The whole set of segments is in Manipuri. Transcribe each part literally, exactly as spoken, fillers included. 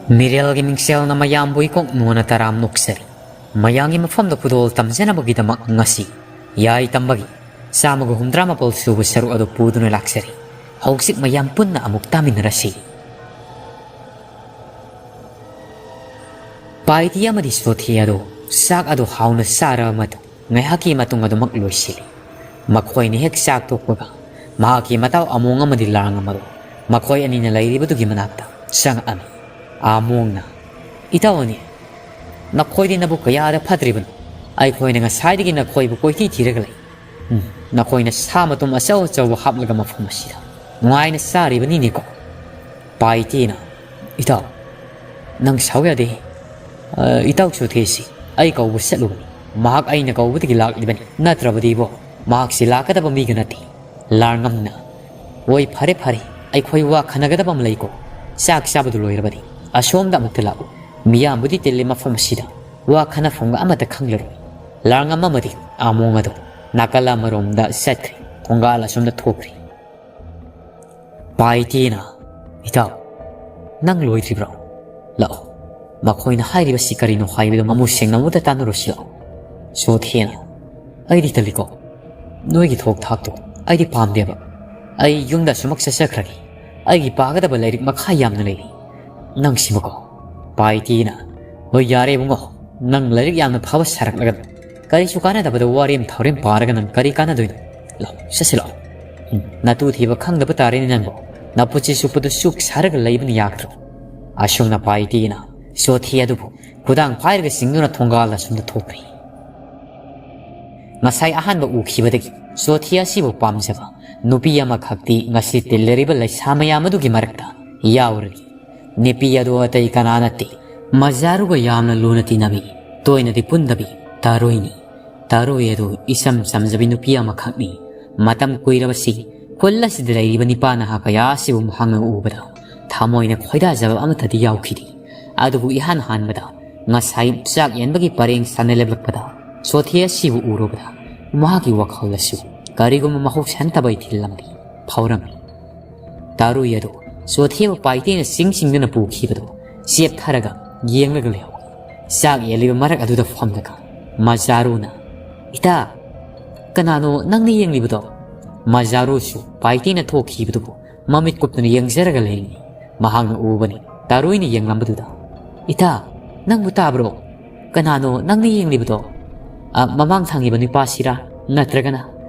ꯃꯤꯔꯦꯜꯒꯤ ꯃꯤꯡꯁꯦꯜꯅ ꯃꯌꯥꯝꯕꯨ ꯏꯀꯣꯛ ꯅꯣꯟꯅ ꯇꯔꯥꯝ ꯅꯣꯛꯆꯔꯤ꯫ ꯃꯌꯥꯝꯒꯤ ꯃꯐꯝꯗ ꯈꯨꯗꯣꯜ ꯇꯝꯖꯅꯕꯒꯤꯗꯃꯛ ꯉꯁꯤ ꯌꯥꯏ ꯇꯝꯕꯒꯤ ꯆꯥꯝꯃꯒ ꯍꯨꯝꯗ꯭ꯔꯥ ꯃꯥꯄꯜ ꯁꯨꯕ ꯁꯔꯨꯛ ꯑꯗꯨ ꯄꯨꯗꯨꯅ ꯂꯥꯛꯆꯔꯤ꯫ ꯍꯧꯖꯤꯛ ꯃꯌꯥꯝ ꯄꯨꯟꯅ ꯑꯃꯨꯛ ꯇꯥꯃꯤꯟꯅꯔꯁꯤ꯫ ꯄꯥꯏꯇꯤ ꯑꯃꯗꯤ ꯁꯣꯊꯤ ꯑꯗꯨ ꯆꯥꯛ ꯑꯗꯨ ꯍꯥꯎꯅ ꯆꯥꯔꯕ ꯃꯇꯨꯡ, ꯉꯥꯏꯍꯥꯛꯀꯤ ꯃꯇꯨꯡ ꯑꯗꯨꯃꯛ ꯂꯣꯏꯁꯤꯜꯂꯤ꯫ ꯃꯈꯣꯏꯅ ꯍꯦꯛ ꯆꯥꯛ ꯇꯣꯛꯄꯒ, ꯃꯍꯥꯛꯀꯤ ꯃꯇꯥꯎ ꯑꯃꯣꯡ ꯑꯃꯗꯤ ꯂꯥꯡꯉꯝ ꯑꯗꯨ ꯃꯈꯣꯏ ꯑꯅꯤꯅ ꯂꯩꯔꯤꯕꯗꯨꯒꯤ ꯃꯅꯥꯛꯇ ꯆꯪꯉꯛꯑꯝꯃꯤ꯫ ꯑꯃꯣꯡꯅ, "ꯏꯇꯥꯎ ꯑꯅꯤ, ꯅꯈꯣꯏꯗꯤ ꯅꯕꯨꯛ ꯀꯌꯥꯗ ꯐꯠꯇ꯭ꯔꯤꯕꯅꯣ? ꯑꯩꯈꯣꯏꯅ ꯉꯁꯥꯏꯗꯒꯤ ꯅꯈꯣꯏꯕꯨ ꯀꯣꯏꯊꯤ ꯊꯤꯔꯒ ꯂꯩ꯫ ꯎꯝ, ꯅꯈꯣꯏꯅ ꯁꯥ ꯃꯇꯨꯝ ꯑꯆꯧ ꯑꯆꯧꯕ ꯍꯥꯞꯂꯒ ꯃꯐꯝ ꯑꯁꯤꯗ ꯅꯨꯡꯉꯥꯏꯅ ꯆꯥꯔꯤꯕꯅꯤꯅꯦꯀꯣ?" ꯄꯥꯏꯇꯤꯅ, "ꯏꯇꯥꯎ, ꯅꯪ ꯁꯥꯎ ꯌꯥꯗꯦ꯫ ꯑ, ꯏꯇꯥꯎ ꯁꯣꯊꯤꯁꯤ ꯑꯩ ꯀꯧꯕ ꯆꯠꯂꯨꯕꯅꯤ꯫ ꯃꯍꯥꯛ ꯑꯩꯅ ꯀꯧꯕꯗꯒꯤ ꯂꯥꯛꯂꯤꯕꯅꯤ꯫ ꯅꯠꯇ꯭ꯔꯕꯗꯤꯕꯣ, ꯃꯍꯥꯛꯁꯤ ꯂꯥꯛꯀꯗꯕ ꯃꯤꯒ ꯅꯠꯇꯦ꯫" ꯂꯥꯡꯉꯝꯅ, "ꯍꯣꯏ, ꯐꯔꯦ ꯐꯔꯦ, ꯑꯩꯈꯣꯏ ꯋꯥ ꯈꯟꯅꯒꯗꯕ ꯑꯃ ꯂꯩꯀꯣ꯫ ꯆꯥꯛ ꯆꯥꯕꯗꯨ ꯂꯣꯏꯔꯕꯗꯤ ꯑꯁꯣꯝꯗ ꯑꯃꯨꯛꯇ ꯂꯥꯛꯎ꯫ ꯃꯤꯌꯥꯝꯕꯨꯗꯤ ꯇꯤꯜꯂꯤ ꯃꯐꯝ ꯑꯁꯤꯗ, ꯋꯥ ꯈꯟꯅꯐꯝꯒ ꯑꯃꯠꯇ ꯈꯪꯂꯔꯣꯏ꯫" ꯂꯥꯡꯉꯝ ꯑꯃꯗꯤ ꯑꯃꯣꯡ ꯑꯗꯨ ꯅꯥꯀꯜ ꯑꯃꯔꯣꯝꯗ ꯆꯠꯈ꯭ꯔꯦ꯫ ꯊꯣꯡꯒꯥꯜ ꯑꯁꯣꯝꯗ ꯊꯣꯛꯈ꯭ꯔꯦ꯫ ꯄꯥꯏꯇꯦꯅ, "ꯏꯇꯥꯎ, ꯅꯪ ꯂꯣꯏꯗ꯭ꯔꯤꯕ꯭ꯔꯣ? ꯂꯥꯛꯑꯣ, ꯃꯈꯣꯏꯅ ꯍꯥꯏꯔꯤꯕꯁꯤ ꯀꯔꯤꯅꯣ ꯍꯥꯏꯕꯗꯨ ꯃꯃꯨꯠ ꯁꯦꯡꯅ ꯑꯃꯨꯛꯇ ꯇꯥꯟꯅꯔꯨꯁꯤ ꯂꯥꯛꯑꯣ꯫" ꯁꯣꯊꯦꯅ, "ꯑꯩꯗꯤ ꯇꯜꯂꯤꯀꯣ, ꯅꯣꯏꯒꯤ ꯊꯣꯛ ꯊꯥꯛꯇꯣ ꯑꯩꯗꯤ ꯄꯥꯝꯗꯦꯕ꯫ ꯑꯩ ꯌꯨꯝꯗ ꯑꯁꯨꯃꯛ ꯆꯠꯆꯈ꯭ꯔꯒꯦ꯫ ꯑꯩꯒꯤ ꯄꯥꯒꯗꯕ ꯂꯥꯏꯔꯤꯛ ꯃꯈꯥ ꯌꯥꯝꯅ ꯂꯩꯔꯤ꯫ ꯅꯪꯁꯤꯃꯀꯣ꯫" ꯄꯥꯏꯇꯦꯅ, "ꯍꯣꯏ, ꯌꯥꯔꯦ ꯏꯕꯨꯡꯉꯣ, ꯅꯪ ꯂꯥꯏꯔꯤꯛ ꯌꯥꯝꯅ ꯐꯕ ꯁꯥꯔꯛꯂꯒꯅꯨ꯫ ꯀꯔꯤꯁꯨ ꯀꯥꯟꯅꯗꯕꯗ ꯋꯥꯔꯦꯝ ꯊꯧꯔꯦꯝ ꯄꯥꯔꯒ ꯅꯪ ꯀꯔꯤ ꯀꯥꯟꯅꯗꯣꯏꯅꯣ? ꯂꯥꯛꯑꯣ, ꯆꯠꯁꯤ ꯂꯥꯛꯑꯣ꯫ ꯎꯝ, ꯅꯇꯨ ꯊꯤꯕ ꯈꯪꯗꯕ ꯇꯥꯔꯦꯅꯦ ꯅꯪꯕꯨ꯫ ꯅꯄꯨꯟꯁꯤ ꯆꯨꯞꯄꯗꯨ ꯆꯨꯛ ꯁꯥꯔꯒ ꯂꯩꯕꯅ ꯌꯥꯒꯗ꯭ꯔꯣ?" ꯑꯁꯨꯝꯅ ꯄꯥꯏꯇꯦꯅ ꯁꯣꯊꯤ ꯑꯗꯨꯕꯨ ꯈꯨꯗꯥꯡ ꯄꯥꯏꯔꯒ ꯆꯤꯡꯗꯨꯅ ꯊꯣꯡꯒꯥꯜ ꯑꯁꯣꯝꯗ ꯊꯣꯛꯈ꯭ꯔꯦ꯫ ꯉꯁꯥꯏ ꯑꯍꯥꯟꯕ ꯎꯈꯤꯕꯗꯒꯤ ꯁꯣꯊꯤ ꯑꯁꯤꯕꯨ ꯄꯥꯝꯖꯕ ꯅꯨꯄꯤ ꯑꯃꯈꯛꯇꯤ ꯉꯁꯤ ꯇꯤꯜꯂꯔꯤꯕ ꯂꯩꯁꯥ ꯃꯌꯥꯝ ꯑꯗꯨꯒꯤ ꯃꯔꯛꯇ ꯌꯥꯎꯔꯤ꯫ ꯅꯨꯄꯤ ꯑꯗꯨ ꯑꯇꯩ ꯀꯅꯥ ꯅꯠꯇꯦ, ꯃꯖꯥꯔꯨꯒ ꯌꯥꯝꯅ ꯂꯨꯅ ꯇꯤꯟꯅꯕꯤ, ꯇꯣꯏꯅꯗꯤ ꯄꯨꯟꯗꯕꯤ ꯇꯥꯔꯨꯏꯅꯤ꯫ ꯇꯥꯔꯨꯏ ꯑꯗꯨ ꯏꯆꯝ ꯆꯝꯖꯕꯤ ꯅꯨꯄꯤ ꯑꯃꯈꯛꯅꯤ꯫ ꯃꯇꯝ ꯀꯨꯏꯔꯕꯁꯤ ꯈꯨꯜ ꯑꯁꯤꯗ ꯂꯩꯔꯤꯕ ꯅꯤꯄꯥ ꯅꯍꯥ ꯀꯌꯥ ꯑꯁꯤꯕꯨ ꯃꯍꯥꯛꯅ ꯎꯕꯗ ꯊꯃꯣꯏꯅ ꯈꯣꯏꯗꯥꯖꯕ ꯑꯃꯠꯇꯗꯤ ꯌꯥꯎꯈꯤꯗꯦ꯫ ꯑꯗꯨꯕꯨ ꯏꯍꯥꯟ ꯍꯥꯟꯕꯗ ꯉꯁꯥꯏ ꯆꯥꯛ ꯌꯦꯟꯕꯒꯤ ꯄꯔꯦꯡ ꯁꯥꯟꯅ ꯂꯦꯞꯂꯛꯄꯗ ꯁꯣꯊꯦ ꯑꯁꯤꯕꯨ ꯎꯔꯨꯕꯗ ꯃꯍꯥꯛꯀꯤ ꯋꯥꯈꯜꯗꯁꯨ ꯀꯔꯤꯒꯨꯝꯕ ꯃꯍꯧꯁꯥ ꯅꯠꯇꯕ ꯏꯊꯤꯜ ꯑꯃꯗꯤ ꯐꯥꯎꯔꯝꯃꯤ꯫ ꯇꯥꯔꯨꯏ ꯑꯗꯨ ꯁꯣꯊꯦꯕꯨ ꯄꯥꯏꯇꯦꯅ ꯆꯤꯡ ꯆꯤꯡꯗꯨꯅ ꯄꯨꯈꯤꯕꯗꯨ ꯆꯦꯞꯊꯔꯒ ꯌꯦꯡꯂꯒ ꯂꯩꯍꯧꯏ꯫ ꯆꯥꯛ ꯌꯦꯜꯂꯤꯕ ꯃꯔꯛ ꯑꯗꯨꯗ ꯐꯝꯂꯒ ꯃꯖꯥꯔꯨꯅ, "ꯏꯇꯥ, ꯀꯅꯥꯅꯣ ꯅꯪꯅ ꯌꯦꯡꯂꯤꯕꯗꯣ?" ꯃꯖꯥꯔꯨꯁꯨ ꯄꯥꯏꯇꯤꯅ ꯊꯣꯛꯈꯤꯕꯗꯨꯕꯨ ꯃꯃꯤꯠ ꯀꯨꯞꯇꯨꯅ ꯌꯦꯡꯖꯔꯒ ꯂꯩꯔꯤ꯫ ꯃꯍꯥꯛꯅ ꯎꯕꯅꯤ ꯇꯥꯔꯨꯏꯅ ꯌꯦꯡꯂꯝꯕꯗꯨꯗ, "ꯏꯇꯥ, ꯅꯪꯕꯨ ꯇꯥꯕ꯭ꯔꯣ? ꯀꯅꯥꯅꯣ ꯅꯪꯅ ꯌꯦꯡꯂꯤꯕꯗꯣ? ꯑ, ꯃꯃꯥꯡ ꯊꯪꯉꯤꯕ ꯅꯨꯄꯥꯁꯤꯔꯥ? ꯅꯠꯇ꯭ꯔꯒꯅ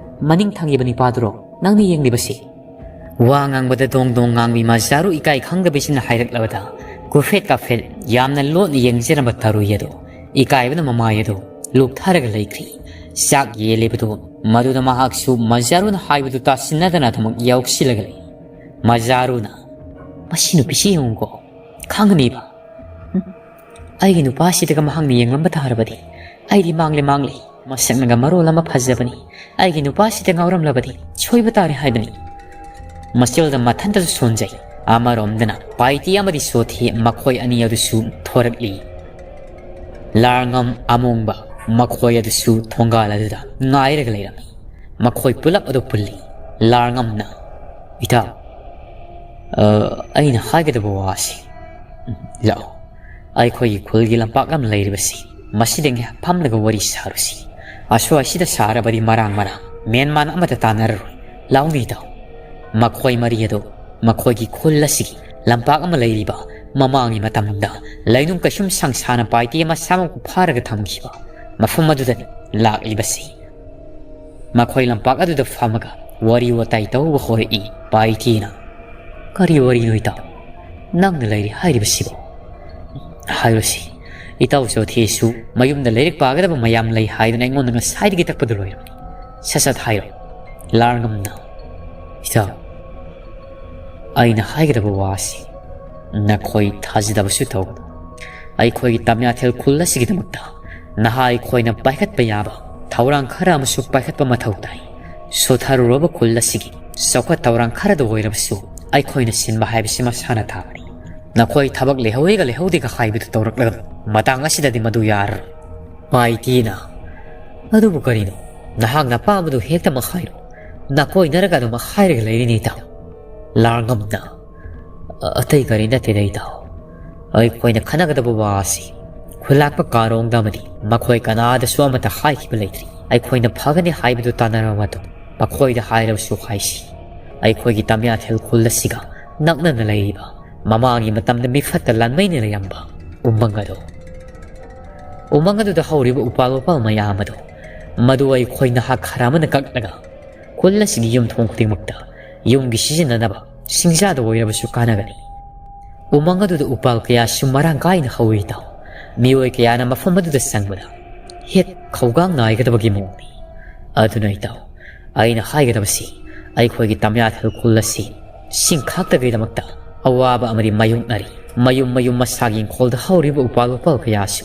ꯃꯅꯤꯡ ꯊꯪꯉꯤꯕ ꯅꯨꯄꯥꯗꯨꯔꯣ ꯅꯪꯅ ꯌꯦꯡꯂꯤꯕꯁꯤ?" ꯋꯥ ꯉꯥꯡꯕꯗ ꯗꯣꯡ ꯗꯣꯡ ꯉꯥꯡꯕꯤ ꯃꯖꯥꯔꯨ ꯏꯀꯥꯏ ꯈꯪꯗꯕꯤꯁꯤꯅ ꯍꯥꯏꯔꯛꯂꯕꯗ, ꯀꯨꯐꯦꯠ ꯀꯥꯐꯦꯠ ꯌꯥꯝꯅ ꯂꯣꯠꯅ ꯌꯦꯡꯖꯔꯝꯕ ꯇꯥꯔꯨꯏ ꯑꯗꯨ ꯏꯀꯥꯏꯕꯅ ꯃꯃꯥꯏ ꯑꯗꯨ ꯂꯨꯞꯊꯔꯒ ꯂꯩꯈ꯭ꯔꯤ꯫ ꯆꯥꯛ ꯌꯦꯜꯂꯤꯕꯗꯨ ꯃꯗꯨꯗ ꯃꯍꯥꯛꯁꯨ ꯃꯖꯥꯔꯨꯅ ꯍꯥꯏꯕꯗꯨ ꯇꯥꯁꯤꯟꯅꯗꯅ ꯑꯗꯨꯃꯛ ꯌꯥꯎꯁꯤꯜꯂꯒ ꯂꯩ꯫ ꯃꯖꯥꯔꯨꯅ, "ꯃꯁꯤ ꯅꯨꯄꯤꯁꯤ ꯌꯦꯡꯉꯨꯀꯣ, ꯈꯪꯒꯅꯤꯕ꯫ ꯎꯝ, ꯑꯩꯒꯤ ꯅꯨꯄꯥꯁꯤꯗꯒ ꯃꯍꯥꯛꯅ ꯌꯦꯡꯂꯝꯕ ꯇꯥꯔꯕꯗꯤ ꯑꯩꯗꯤ ꯃꯥꯡꯂꯦ, ꯃꯥꯡꯂꯦ꯫ ꯃꯁꯛꯅꯒ ꯃꯔꯣꯜ ꯑꯃ ꯐꯖꯕꯅꯤ꯫ ꯑꯩꯒꯤ ꯅꯨꯄꯥꯁꯤꯗ ꯉꯥꯎꯔꯝꯂꯕꯗꯤ ꯁꯣꯏꯕ ꯇꯥꯔꯦ ꯍꯥꯏꯕꯅꯤ꯫" ꯃꯆꯤꯜꯗ ꯃꯊꯟꯇꯁꯨ ꯁꯣꯟꯖꯩ꯫ ꯑꯃꯔꯣꯝꯗꯅ ꯄꯥꯏꯇꯤ ꯑꯃꯗꯤ ꯁꯣꯊꯤ ꯃꯈꯣꯏ ꯑꯅꯤ ꯑꯗꯨꯁꯨ ꯊꯣꯔꯛꯂꯤ꯫ ꯂꯥꯔꯉꯝ ꯑꯃꯣꯡꯕ ꯃꯈꯣꯏ ꯑꯗꯨꯁꯨ ꯊꯣꯡꯒꯥꯜ ꯑꯗꯨꯗ ꯉꯥꯏꯔꯒ ꯂꯩꯔꯝꯃꯤ꯫ ꯃꯈꯣꯏ ꯄꯨꯂꯞ ꯑꯗꯨ ꯄꯨꯜꯂꯤ꯫ ꯂꯥꯔꯉꯝꯅ, "ꯏꯇꯥꯎ, ꯑ, ꯑꯩꯅ ꯍꯥꯏꯒꯗꯕ ꯋꯥꯁꯤ, ꯎꯝ, ꯂꯥꯛꯑꯣ, ꯑꯩꯈꯣꯏꯒꯤ ꯈꯨꯜꯒꯤ ꯂꯝꯄꯥꯛ ꯑꯃ ꯂꯩꯔꯤꯕꯁꯤ, ꯃꯁꯤꯗ ꯉꯥꯏꯍꯥꯛ ꯐꯝꯂꯒ ꯋꯥꯔꯤ ꯁꯥꯔꯨꯁꯤ꯫ ꯑꯁ꯭ꯋꯥꯏꯁꯤꯗ ꯁꯥꯔꯕꯗꯤ ꯃꯔꯥꯡ ꯃꯔꯥꯡ ꯃꯦꯟꯃꯥꯟ ꯑꯃꯠꯇ ꯇꯥꯟꯅꯔꯔꯣꯏ꯫ ꯂꯥꯛꯎꯅꯦ ꯏꯇꯥꯎ꯫" ꯃꯈꯣꯏ ꯃꯔꯤ ꯑꯗꯨ ꯃꯈꯣꯏꯒꯤ ꯈꯨꯜ ꯑꯁꯤꯒꯤ ꯂꯝꯄꯥꯛ ꯑꯃ ꯂꯩꯔꯤꯕ ꯃꯃꯥꯡꯒꯤ ꯃꯇꯝꯗ ꯂꯩꯅꯨꯡ ꯀꯩꯁꯨꯝ ꯁꯪꯁꯥꯅ ꯄꯥꯏꯇꯤ ꯑꯃ ꯁꯥꯃꯨꯛ ꯐꯥꯔꯒ ꯊꯝꯈꯤꯕ ꯃꯐꯝ ꯑꯗꯨꯗꯅꯤ ꯂꯥꯛꯂꯤꯕꯁꯤ꯫ ꯃꯈꯣꯏ ꯂꯝꯄꯥꯛ ꯑꯗꯨꯗ ꯐꯝꯃꯒ ꯋꯥꯔꯤ ꯋꯥꯇꯥꯏ ꯇꯧꯕ ꯍꯧꯔꯛꯏ ꯄꯥꯏꯇꯤꯅ꯫ "ꯀꯔꯤ ꯋꯥꯔꯤꯅꯣ ꯏꯇꯥꯎ ꯅꯪꯅ ꯂꯩꯔꯤ ꯍꯥꯏꯔꯤꯕꯁꯤꯕꯣ? ꯍꯥꯏꯔꯨꯁꯤ, ꯏꯇꯥꯎ ꯆꯣꯊꯦꯁꯨ ꯃꯌꯨꯝꯗ ꯂꯥꯏꯔꯤꯛ ꯄꯥꯒꯗꯕ ꯃꯌꯥꯝ ꯂꯩ ꯍꯥꯏꯗꯨꯅ ꯑꯩꯉꯣꯟꯗ ꯉꯁꯥꯏꯗꯒꯤ ꯇꯛꯄꯗꯨ ꯂꯣꯏꯔꯕꯅꯤ꯫ ꯁꯠ ꯁꯠ ꯍꯥꯏꯔꯣ꯫" ꯂꯥꯔꯉꯝꯅ, "ꯏꯇꯥꯎ, ꯑꯩꯅ ꯍꯥꯏꯒꯗꯕ ꯋꯥꯁꯤ ꯅꯈꯣꯏ ꯊꯥꯖꯗꯕꯁꯨ ꯇꯧꯒꯅꯨ꯫ ꯑꯩꯈꯣꯏꯒꯤ ꯇꯝꯌꯥꯊꯦꯜ ꯈꯨꯜ ꯑꯁꯤꯒꯤꯗꯃꯛꯇ ꯅꯍꯥ ꯑꯩꯈꯣꯏꯅ ꯄꯥꯏꯈꯠꯄ ꯌꯥꯕ ꯊꯧꯔꯥꯡ ꯈꯔ ꯑꯃꯁꯨ ꯄꯥꯏꯈꯠꯄ ꯃꯊꯧ ꯇꯥꯏ꯫ ꯁꯣꯊꯔꯨꯔꯕ ꯈꯨꯜ ꯑꯁꯤꯒꯤ ꯆꯥꯎꯈꯠ ꯊꯧꯔꯥꯡ ꯈꯔꯗ ꯑꯣꯏꯔꯕꯁꯨ ꯑꯩꯈꯣꯏꯅ ꯁꯤꯟꯕ ꯍꯥꯏꯕꯁꯤ ꯃꯁꯥꯅ ꯇꯥꯕꯅꯤ꯫ ꯅꯈꯣꯏ ꯊꯕꯛ ꯂꯩꯍꯧꯋꯤꯒ ꯂꯩꯍꯧꯗꯦꯒ ꯍꯥꯏꯕꯗꯨ ꯇꯧꯔꯛꯂꯒ ꯃꯇꯥꯡ ꯑꯁꯤꯗꯗꯤ ꯃꯗꯨ ꯌꯥꯔꯔꯣꯏ꯫" ꯄꯥꯏꯇꯤꯅ, "ꯑꯗꯨꯕꯨ ꯀꯔꯤꯅꯣ? ꯅꯍꯥꯛꯅ ꯑꯄꯥꯝꯕꯗꯨ ꯍꯦꯛꯇꯃꯛ ꯍꯥꯏꯔꯣ꯫ ꯅꯀꯣꯏꯅꯔꯒ ꯑꯗꯨꯃꯛ ꯍꯥꯏꯔꯒ ꯂꯩꯔꯤꯅꯤ ꯏꯇꯥꯎ꯫" ꯂꯥꯔꯉꯝꯅ, "ꯑ-, ꯑꯇꯩ ꯀꯔꯤ ꯅꯠꯇꯦꯗ ꯏꯇꯥꯎ꯫ ꯑꯩꯈꯣꯏꯅ ꯈꯟꯅꯒꯗꯕ ꯋꯥ ꯑꯁꯤ ꯈꯨꯜꯂꯥꯛꯄ ꯀꯥꯔꯣꯡꯗ ꯑꯃꯗꯤ ꯃꯈꯣꯏ ꯀꯅꯥꯗꯁꯨ ꯑꯃꯠꯇ ꯍꯥꯏꯈꯤꯕ ꯂꯩꯇ꯭ꯔꯤ꯫ ꯑꯩꯈꯣꯏꯅ ꯐꯒꯅꯤ ꯍꯥꯏꯕꯗꯨ ꯇꯥꯟꯅꯔꯕ ꯃꯇꯨꯡ ꯃꯈꯣꯏꯗ ꯍꯥꯏꯔꯕꯁꯨ ꯍꯥꯏꯁꯤ, ꯑꯩꯈꯣꯏꯒꯤ ꯇꯝꯌꯥꯊꯦꯜ ꯈꯨꯜ ꯑꯁꯤꯒ ꯅꯛꯅꯅ ꯂꯩꯔꯤꯕ, ꯃꯃꯥꯡꯒꯤ ꯃꯇꯝꯗ ꯃꯤꯐꯠꯇ ꯂꯥꯟꯃꯩꯅ ꯂꯩꯔꯝꯕ ꯎꯃꯪ ꯑꯗꯣ, ꯎꯃꯪ ꯑꯗꯨꯗ ꯍꯧꯔꯤꯕ ꯎꯄꯥꯜ ꯋꯥꯄꯥꯜ ꯃꯌꯥꯝ ꯑꯗꯣ, ꯃꯗꯨ ꯑꯩꯈꯣꯏ ꯅꯍꯥ ꯈꯔ ꯑꯃꯅ ꯀꯛꯂꯒ ꯈꯨꯜ ꯑꯁꯤꯒꯤ ꯌꯨꯝꯊꯣꯡ ꯈꯨꯗꯤꯡꯃꯛꯇ ꯌꯨꯝꯒꯤ ꯁꯤꯖꯤꯟꯅꯅꯕ ꯁꯤꯡꯖꯥꯗ ꯑꯣꯏꯔꯕꯁꯨ ꯀꯥꯟꯅꯒꯅꯤ꯫ ꯎꯃꯪ ꯑꯗꯨꯗ ꯎꯄꯥꯜ ꯀꯌꯥꯁꯨ ꯃꯔꯥꯡ ꯀꯥꯏꯅ ꯍꯧꯏ, ꯏꯇꯥꯎ꯫ ꯃꯤꯑꯣꯏ ꯀꯌꯥꯅ ꯃꯐꯝ ꯑꯗꯨꯗ ꯆꯪꯕꯗ ꯍꯦꯛ ꯈꯧꯒꯥꯡ ꯅꯥꯏꯒꯗꯕꯒꯤ ꯃꯑꯣꯡꯅꯤ꯫ ꯑꯗꯨꯅ, ꯏꯇꯥꯎ, ꯑꯩꯅ ꯍꯥꯏꯒꯗꯕꯁꯤ, ꯑꯩꯈꯣꯏꯒꯤ ꯇꯝꯌꯥꯊꯦꯜ ꯈꯨꯜ ꯑꯁꯤ ꯆꯤꯡꯈꯥꯛꯇꯒꯤꯗꯃꯛꯇ ꯑꯋꯥꯕ ꯑꯃꯗꯤ ꯃꯥꯌꯣꯛꯅꯔꯤ꯫ ꯃꯌꯨꯝ ꯃꯌꯨꯝ ꯃꯁꯥꯒꯤ ꯏꯪꯈꯣꯜꯗ ꯍꯧꯔꯤꯕ ꯎꯄꯥꯜ ꯋꯥꯄꯥꯜ ꯀꯌꯥꯁꯨ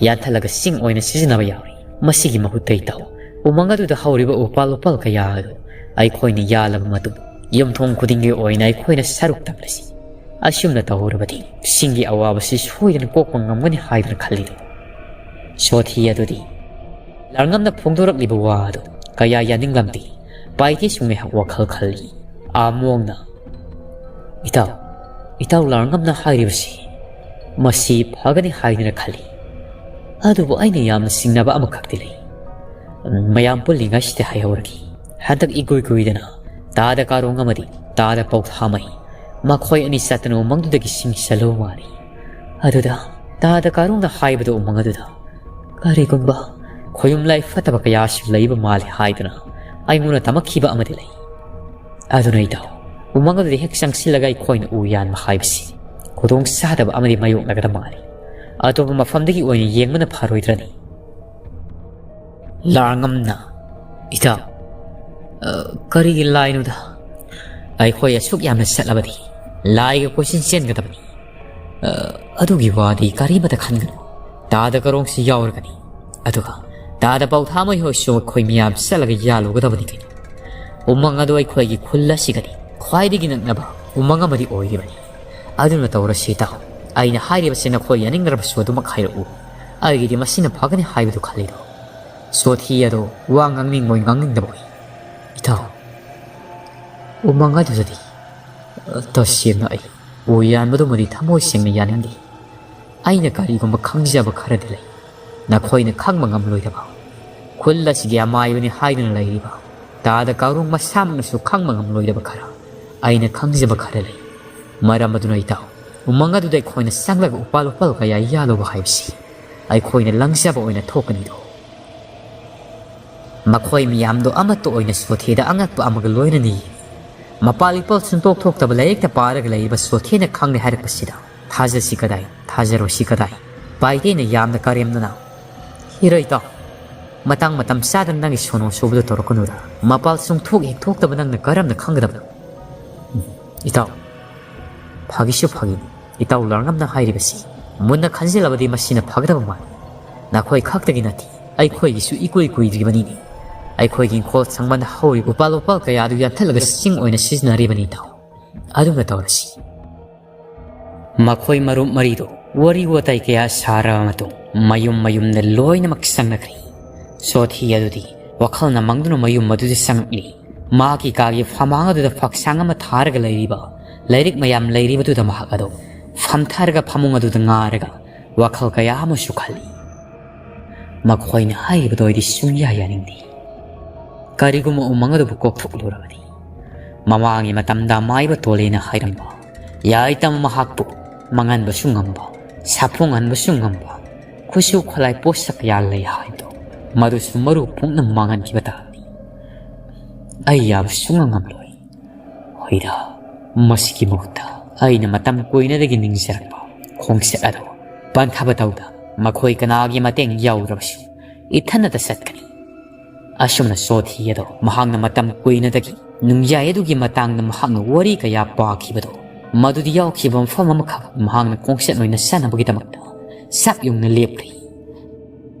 ꯌꯥꯟꯊꯠꯂꯒ ꯆꯤꯡ ꯑꯣꯏꯅ ꯁꯤꯖꯤꯟꯅꯕ ꯌꯥꯎꯔꯤ꯫ ꯃꯁꯤꯒꯤ ꯃꯍꯨꯠꯇ, ꯏꯇꯥꯎ, ꯎꯃꯪ ꯑꯗꯨꯗ ꯍꯧꯔꯤꯕ ꯎꯄꯥꯜ ꯋꯥꯄꯥꯜ ꯀꯌꯥ ꯑꯗꯨ ꯑꯩꯈꯣꯏꯅ ꯌꯥꯜꯂꯕ ꯃꯇꯨꯡ, ꯌꯨꯝꯊꯣꯡ ꯈꯨꯗꯤꯡꯒꯤ ꯑꯣꯏꯅ ꯑꯩꯈꯣꯏꯅ ꯁꯔꯨꯛ ꯇꯝꯂꯁꯤ꯫ ꯑꯁꯨꯝꯅ ꯇꯧꯔꯕꯗꯤ ꯆꯤꯡꯒꯤ ꯑꯋꯥꯕꯁꯤ ꯁꯣꯏꯗꯅ ꯀꯣꯛꯄ ꯉꯝꯒꯅꯤ ꯍꯥꯏꯗꯨꯅ ꯈꯜꯂꯤ꯫ ꯁꯣꯊꯤ ꯑꯗꯨꯗꯤ ꯂꯥꯔꯉꯝꯅ ꯐꯣꯡꯗꯣꯔꯛꯂꯤꯕ ꯋꯥ ꯑꯗꯨ ꯀꯌꯥ ꯌꯥꯅꯤꯡꯂꯝꯗꯦ꯫ ꯄꯥꯏꯇꯦꯁꯨ ꯉꯥꯏꯍꯥꯛ ꯋꯥꯈꯜ ꯈꯜꯂꯤ꯫ ꯑꯥꯃꯣꯡꯅ, "ꯏꯇꯥꯎ, ꯏꯇꯥꯎ ꯂꯥꯔꯉꯝꯅ ꯍꯥꯏꯔꯤꯕꯁꯤ ꯃꯁꯤ ꯐꯒꯅꯤ ꯍꯥꯏꯗꯨꯅ ꯈꯜꯂꯤ꯫ ꯑꯗꯨꯕꯨ ꯑꯩꯅ ꯌꯥꯝꯅ ꯆꯤꯡꯅꯕ ꯑꯃꯈꯛꯇꯤ ꯂꯩ꯫ ꯃꯌꯥꯝ ꯄꯨꯜꯂꯤꯉꯩꯁꯤꯗ ꯍꯥꯏꯍꯧꯔꯒꯦ꯫ ꯍꯟꯗꯛ ꯏꯀꯨꯏ ꯀꯨꯏꯗꯅ ꯇꯥꯗ ꯀꯥꯔꯣꯡ ꯑꯃꯗꯤ ꯇꯥꯗ ꯄꯧꯊꯥꯃꯩ ꯃꯈꯣꯏ ꯑꯅꯤ ꯆꯠꯇꯅ ꯎꯃꯪꯗꯨꯗꯒꯤ ꯁꯤꯡ ꯆꯠꯂꯨꯕ ꯃꯥꯜꯂꯤ꯫ ꯑꯗꯨꯗ ꯇꯥꯗ ꯀꯥꯔꯣꯡꯅ ꯍꯥꯏꯕꯗꯨ ꯎꯃꯪ ꯑꯗꯨꯗ ꯀꯔꯤꯒꯨꯝꯕ ꯈꯣꯌꯨꯝ ꯂꯥꯏ ꯐꯠꯇꯕ ꯀꯌꯥꯁꯨ ꯂꯩꯕ ꯃꯥꯜꯂꯤ ꯍꯥꯏꯗꯨꯅ ꯑꯩꯉꯣꯟꯗ ꯇꯝꯃꯛꯈꯤꯕ ꯑꯃꯗꯤ ꯂꯩ꯫ ꯑꯗꯨꯅ, ꯏꯇꯥꯎ, ꯎꯃꯪ ꯑꯗꯨꯗ ꯍꯦꯛ ꯆꯪꯁꯤꯜꯂꯒ ꯑꯩꯈꯣꯏꯅ ꯎ ꯌꯥꯟꯕ ꯍꯥꯏꯕꯁꯤ ꯈꯨꯗꯣꯡ ꯆꯥꯗꯕ ꯑꯃꯗꯤ ꯃꯥꯌꯣꯛꯅꯒꯗꯕ ꯃꯥꯜꯂꯤ꯫ ꯑꯇꯣꯞꯄ ꯃꯐꯝꯗꯒꯤ ꯑꯣꯏꯅ ꯌꯦꯡꯕꯅ ꯐꯔꯣꯏꯗ꯭ꯔꯅꯤ?" ꯂꯥꯔꯉꯝꯅ, "ꯏꯇꯥꯎ, ꯑ, ꯀꯔꯤꯒꯤ ꯂꯥꯏꯅꯣꯗ? ꯑꯩꯈꯣꯏ ꯑꯁꯨꯛ ꯌꯥꯝꯅ ꯆꯠꯂꯕꯗꯤ ꯂꯥꯏꯒ ꯀꯣꯏꯆꯦꯟ ꯆꯦꯟꯒꯗꯕꯅꯤ꯫ ꯑ, ꯑꯗꯨꯒꯤ ꯋꯥꯗꯤ ꯀꯔꯤꯃꯇ ꯈꯟꯒꯅꯨ꯫ ꯇꯥꯗ ꯀꯥꯔꯣꯡꯁꯤ ꯌꯥꯎꯔꯒꯅꯤ꯫ ꯑꯗꯨꯒ ꯇꯥꯗ ꯄꯧꯊꯥꯃꯩ ꯍꯣꯏꯁꯨ ꯑꯩꯈꯣꯏ ꯃꯌꯥꯝ ꯆꯠꯂꯒ ꯌꯥꯜꯂꯨꯒꯗꯕꯅꯤ ꯀꯩꯅꯣ꯫ ꯎꯃꯪ ꯑꯗꯨ ꯑꯩꯈꯣꯏꯒꯤ ꯈꯨꯜ ꯑꯁꯤꯒꯗꯤ ꯈ꯭ꯋꯥꯏꯗꯒꯤ ꯅꯛꯅꯕ ꯎꯃꯪ ꯑꯃꯗꯤ ꯑꯣꯏꯔꯤꯕꯅꯤ꯫ ꯑꯗꯨꯅ ꯇꯧꯔꯁꯤ, ꯏꯇꯥꯎ꯫ ꯑꯩꯅ ꯍꯥꯏꯔꯤꯕꯁꯤ ꯅꯈꯣꯏ ꯌꯥꯅꯤꯡꯗ꯭ꯔꯕꯁꯨ ꯑꯗꯨꯃꯛ ꯍꯥꯏꯔꯛꯎ꯫ ꯑꯩꯒꯤꯗꯤ ꯃꯁꯤꯅ ꯐꯒꯅꯤ ꯍꯥꯏꯕꯗꯨ ꯈꯜꯂꯤꯗꯣ꯫ ꯁꯣꯊꯤ ꯑꯗꯣ ꯋꯥ ꯉꯥꯡꯅꯤꯡꯕꯣꯏ ꯉꯥꯡꯅꯤꯡꯗꯕꯣꯏ꯫ ꯏꯇꯥꯎ, ꯎꯃꯪ ꯑꯗꯨꯗꯗꯤ, ꯑ, ꯇꯁꯦꯡꯅ ꯑꯩ ꯎ ꯌꯥꯟꯕꯗꯨꯃꯗꯤ ꯊꯃꯣꯏ ꯁꯦꯡꯅ ꯌꯥꯅꯤꯡꯗꯦ꯫ ꯑꯩꯅ ꯀꯔꯤꯒꯨꯝꯕ ꯈꯪꯖꯕ ꯈꯔꯗꯤ ꯂꯩ, ꯅꯈꯣꯏꯅ ꯈꯪꯕ ꯉꯝꯂꯣꯏꯗꯕ, ꯈꯨꯜ ꯑꯁꯤꯒꯤ ꯑꯃꯥꯏꯕꯅꯤ ꯍꯥꯏꯗꯨꯅ ꯂꯩꯔꯤꯕ ꯇꯥꯗ ꯀꯥꯔꯣꯡ ꯃꯁꯥꯃꯛꯅꯁꯨ ꯈꯪꯕ ꯉꯝꯂꯣꯏꯗꯕ ꯈꯔ ꯑꯩꯅ ꯈꯪꯖꯕ ꯈꯔ ꯂꯩ꯫ ꯃꯔꯝ ꯑꯗꯨꯅ ꯏꯇꯥꯎ, ꯎꯃꯪ ꯑꯗꯨꯗ ꯑꯩꯈꯣꯏꯅ ꯆꯪꯂꯒ ꯎꯄꯥꯜ ꯋꯥꯄꯥꯜ ꯀꯌꯥ ꯌꯥꯜꯂꯨꯕ ꯍꯥꯏꯕꯁꯤ ꯑꯩꯈꯣꯏꯅ ꯂꯪꯖꯕ ꯑꯣꯏꯅ ꯊꯣꯛꯀꯅꯤꯗꯣ꯫ ꯃꯈꯣꯏ ꯃꯤꯌꯥꯝꯗꯣ ꯑꯃꯠꯇ ꯑꯣꯏꯅ ꯁꯣꯊꯦꯗ ꯑꯉꯛꯄ ꯑꯃꯒ ꯂꯣꯏꯅꯅ ꯌꯦꯡꯏ꯫ ꯃꯄꯥꯜ ꯏꯄꯥꯜ ꯁꯨꯡꯊꯣꯛ ꯊꯣꯛꯇꯕ ꯂꯥꯏꯔꯤꯛꯇ ꯄꯥꯔꯒ ꯂꯩꯔꯤꯕ ꯁꯣꯊꯦꯅ ꯈꯪꯂꯦ ꯍꯥꯏꯔꯛꯄꯁꯤꯗ ꯊꯥꯖꯁꯤ ꯀꯗꯥꯏ, ꯊꯥꯖꯔꯣꯏꯁꯤ ꯀꯗꯥꯏ? ꯄꯥꯏꯇꯦꯅ ꯌꯥꯝꯅ ꯀꯔꯦꯝꯅꯅ, "ꯍꯤꯔꯣ ꯏꯇꯥꯎ, ꯃꯇꯥꯡ ꯃꯇꯝ ꯆꯥꯗꯅ ꯅꯪꯒꯤ ꯁꯣꯅꯣ ꯁꯨꯕꯗꯣ ꯇꯧꯔꯛꯀꯅꯨꯗ꯫ ꯃꯄꯥꯜ ꯁꯨꯡꯊꯣꯛ ꯍꯦꯛ ꯊꯣꯛꯇꯕ ꯅꯪꯅ ꯀꯔꯝꯅ ꯈꯪꯒꯗꯕꯅꯣ?" "ꯏꯇꯥꯎ, ꯐꯥꯒꯤꯁꯨ ꯐꯥꯒꯤꯅꯤ꯫ ꯏꯇꯥꯎ ꯂꯥꯡꯉꯝꯅ ꯍꯥꯏꯔꯤꯕꯁꯤ ꯃꯨꯟꯅ ꯈꯟꯖꯤꯜꯂꯕꯗꯤ ꯃꯁꯤꯅ ꯐꯒꯗꯕ ꯃꯥꯜꯂꯤ꯫ ꯅꯈꯣꯏ ꯈꯛꯇꯒꯤ ꯅꯠꯇꯦ, ꯑꯩꯈꯣꯏꯒꯤꯁꯨ ꯏꯀꯨꯏ ꯀꯨꯏꯗ꯭ꯔꯤꯕꯅꯤꯅꯦ꯫ ꯑꯩꯈꯣꯏꯒꯤ ꯏꯪꯈꯣꯜ ꯁꯪꯕꯟꯗ ꯍꯧꯔꯤꯕ ꯎꯄꯥꯜ ꯋꯥꯄꯥꯜ ꯀꯌꯥꯗꯨ ꯌꯥꯟꯊꯠꯂꯒ ꯆꯤꯡ ꯑꯣꯏꯅ ꯁꯤꯖꯤꯟꯅꯔꯤꯕꯅꯤ ꯏꯇꯥꯎ꯫ ꯑꯗꯨꯝꯅ ꯇꯧꯔꯁꯤ꯫" ꯃꯈꯣꯏ ꯃꯔꯨꯞ ꯃꯔꯤꯗꯨ ꯋꯥꯔꯤ ꯋꯥꯇꯥꯏ ꯀꯌꯥ ꯁꯥꯔꯕ ꯃꯇꯨꯡ ꯃꯌꯨꯝ ꯃꯌꯨꯝꯗ ꯂꯣꯏꯅꯃꯛ ꯆꯪꯅꯈ꯭ꯔꯦ꯫ ꯁꯣꯊꯤ ꯑꯗꯨꯗꯤ ꯋꯥꯈꯜꯅ ꯃꯪꯗꯨꯅ ꯃꯌꯨꯝ ꯑꯗꯨꯗ ꯆꯪꯂꯛꯂꯤ꯫ ꯃꯍꯥꯛꯀꯤ ꯀꯥꯒꯤ ꯐꯃꯥꯡ ꯑꯗꯨꯗ ꯐꯛꯁꯥꯡ ꯑꯃ ꯊꯥꯔꯒ ꯂꯩꯔꯤꯕ ꯂꯥꯏꯔꯤꯛ ꯃꯌꯥꯝ ꯂꯩꯔꯤꯕꯗꯨꯗ ꯃꯍꯥꯛ ꯑꯗꯨ ꯐꯝꯊꯔꯒ ꯐꯃꯨꯡ ꯑꯗꯨꯗ ꯉꯥꯔꯒ ꯋꯥꯈꯜ ꯀꯌꯥ ꯑꯃꯁꯨ ꯈꯜꯂꯤ꯫ ꯃꯈꯣꯏꯅ ꯍꯥꯏꯔꯤꯕꯗꯣ ꯑꯩꯗꯤ ꯁꯨꯡꯌꯥ ꯌꯥꯅꯤꯡꯗꯦ꯫ ꯀꯔꯤꯒꯨꯝꯕ ꯎꯃꯪ ꯑꯗꯨꯕꯨ ꯀꯣꯛꯊꯣꯛꯂꯨꯔꯕꯗꯤ, ꯃꯃꯥꯡꯒꯤ ꯃꯇꯝꯗ ꯃꯥꯏꯕ ꯇꯣꯂꯦꯅ ꯍꯥꯏꯔꯝꯕ ꯌꯥꯏꯇꯝ ꯃꯍꯥꯛꯄꯨ ꯃꯥꯡꯍꯟꯕꯁꯨ ꯉꯝꯕ, ꯁꯥꯐꯣꯡꯍꯟꯕꯁꯨ ꯉꯝꯕ ꯈꯨꯠꯁꯨ ꯈꯨꯠꯂꯥꯏ ꯄꯣꯠꯁꯛ ꯀꯌꯥ ꯂꯩ ꯍꯥꯏꯕꯗꯣ, ꯃꯗꯨꯁꯨ ꯃꯔꯨ ꯄꯨꯝꯅ ꯃꯥꯡꯍꯟꯈꯤꯕ ꯇꯥꯕꯅꯤ꯫ ꯑꯩ ꯌꯥꯕ ꯁꯨꯡꯉꯝ ꯉꯝꯂꯣꯏ꯫ ꯍꯣꯏꯗ, ꯃꯁꯤꯒꯤ ꯃꯍꯨꯠꯇ ꯑꯩꯅ ꯃꯇꯝ ꯀꯨꯏꯅꯗꯒꯤ ꯅꯤꯡꯖꯔꯛꯄ ꯈꯣꯡꯆꯠ ꯑꯗꯨ ꯄꯟꯊꯕ ꯇꯧꯗ, ꯃꯈꯣꯏ ꯀꯅꯥꯒꯤ ꯃꯇꯦꯡ ꯌꯥꯎꯗ꯭ꯔꯕꯁꯨ ꯏꯊꯟꯅꯇ ꯆꯠꯀꯅꯤ꯫ ꯑꯁꯨꯝꯅ ꯁꯣꯊꯤ ꯑꯗꯣ ꯃꯍꯥꯛꯅ ꯃꯇꯝ ꯀꯨꯏꯅꯗꯒꯤ ꯅꯨꯡꯖꯥꯏ ꯑꯗꯨꯒꯤ ꯃꯇꯥꯡꯗ ꯃꯍꯥꯛꯅ ꯋꯥꯔꯤ ꯀꯌꯥ ꯄꯥꯈꯤꯕꯗꯣ, ꯃꯗꯨꯗꯤ ꯌꯥꯎꯈꯤꯕ ꯃꯐꯝ ꯑꯃꯈꯛ ꯃꯍꯥꯛꯅ ꯈꯣꯡꯆꯠ ꯑꯣꯏꯅ ꯆꯠꯅꯕꯒꯤꯗꯃꯛꯇ ꯆꯞ ꯌꯨꯡꯅ ꯂꯦꯞꯈ꯭ꯔꯦ꯫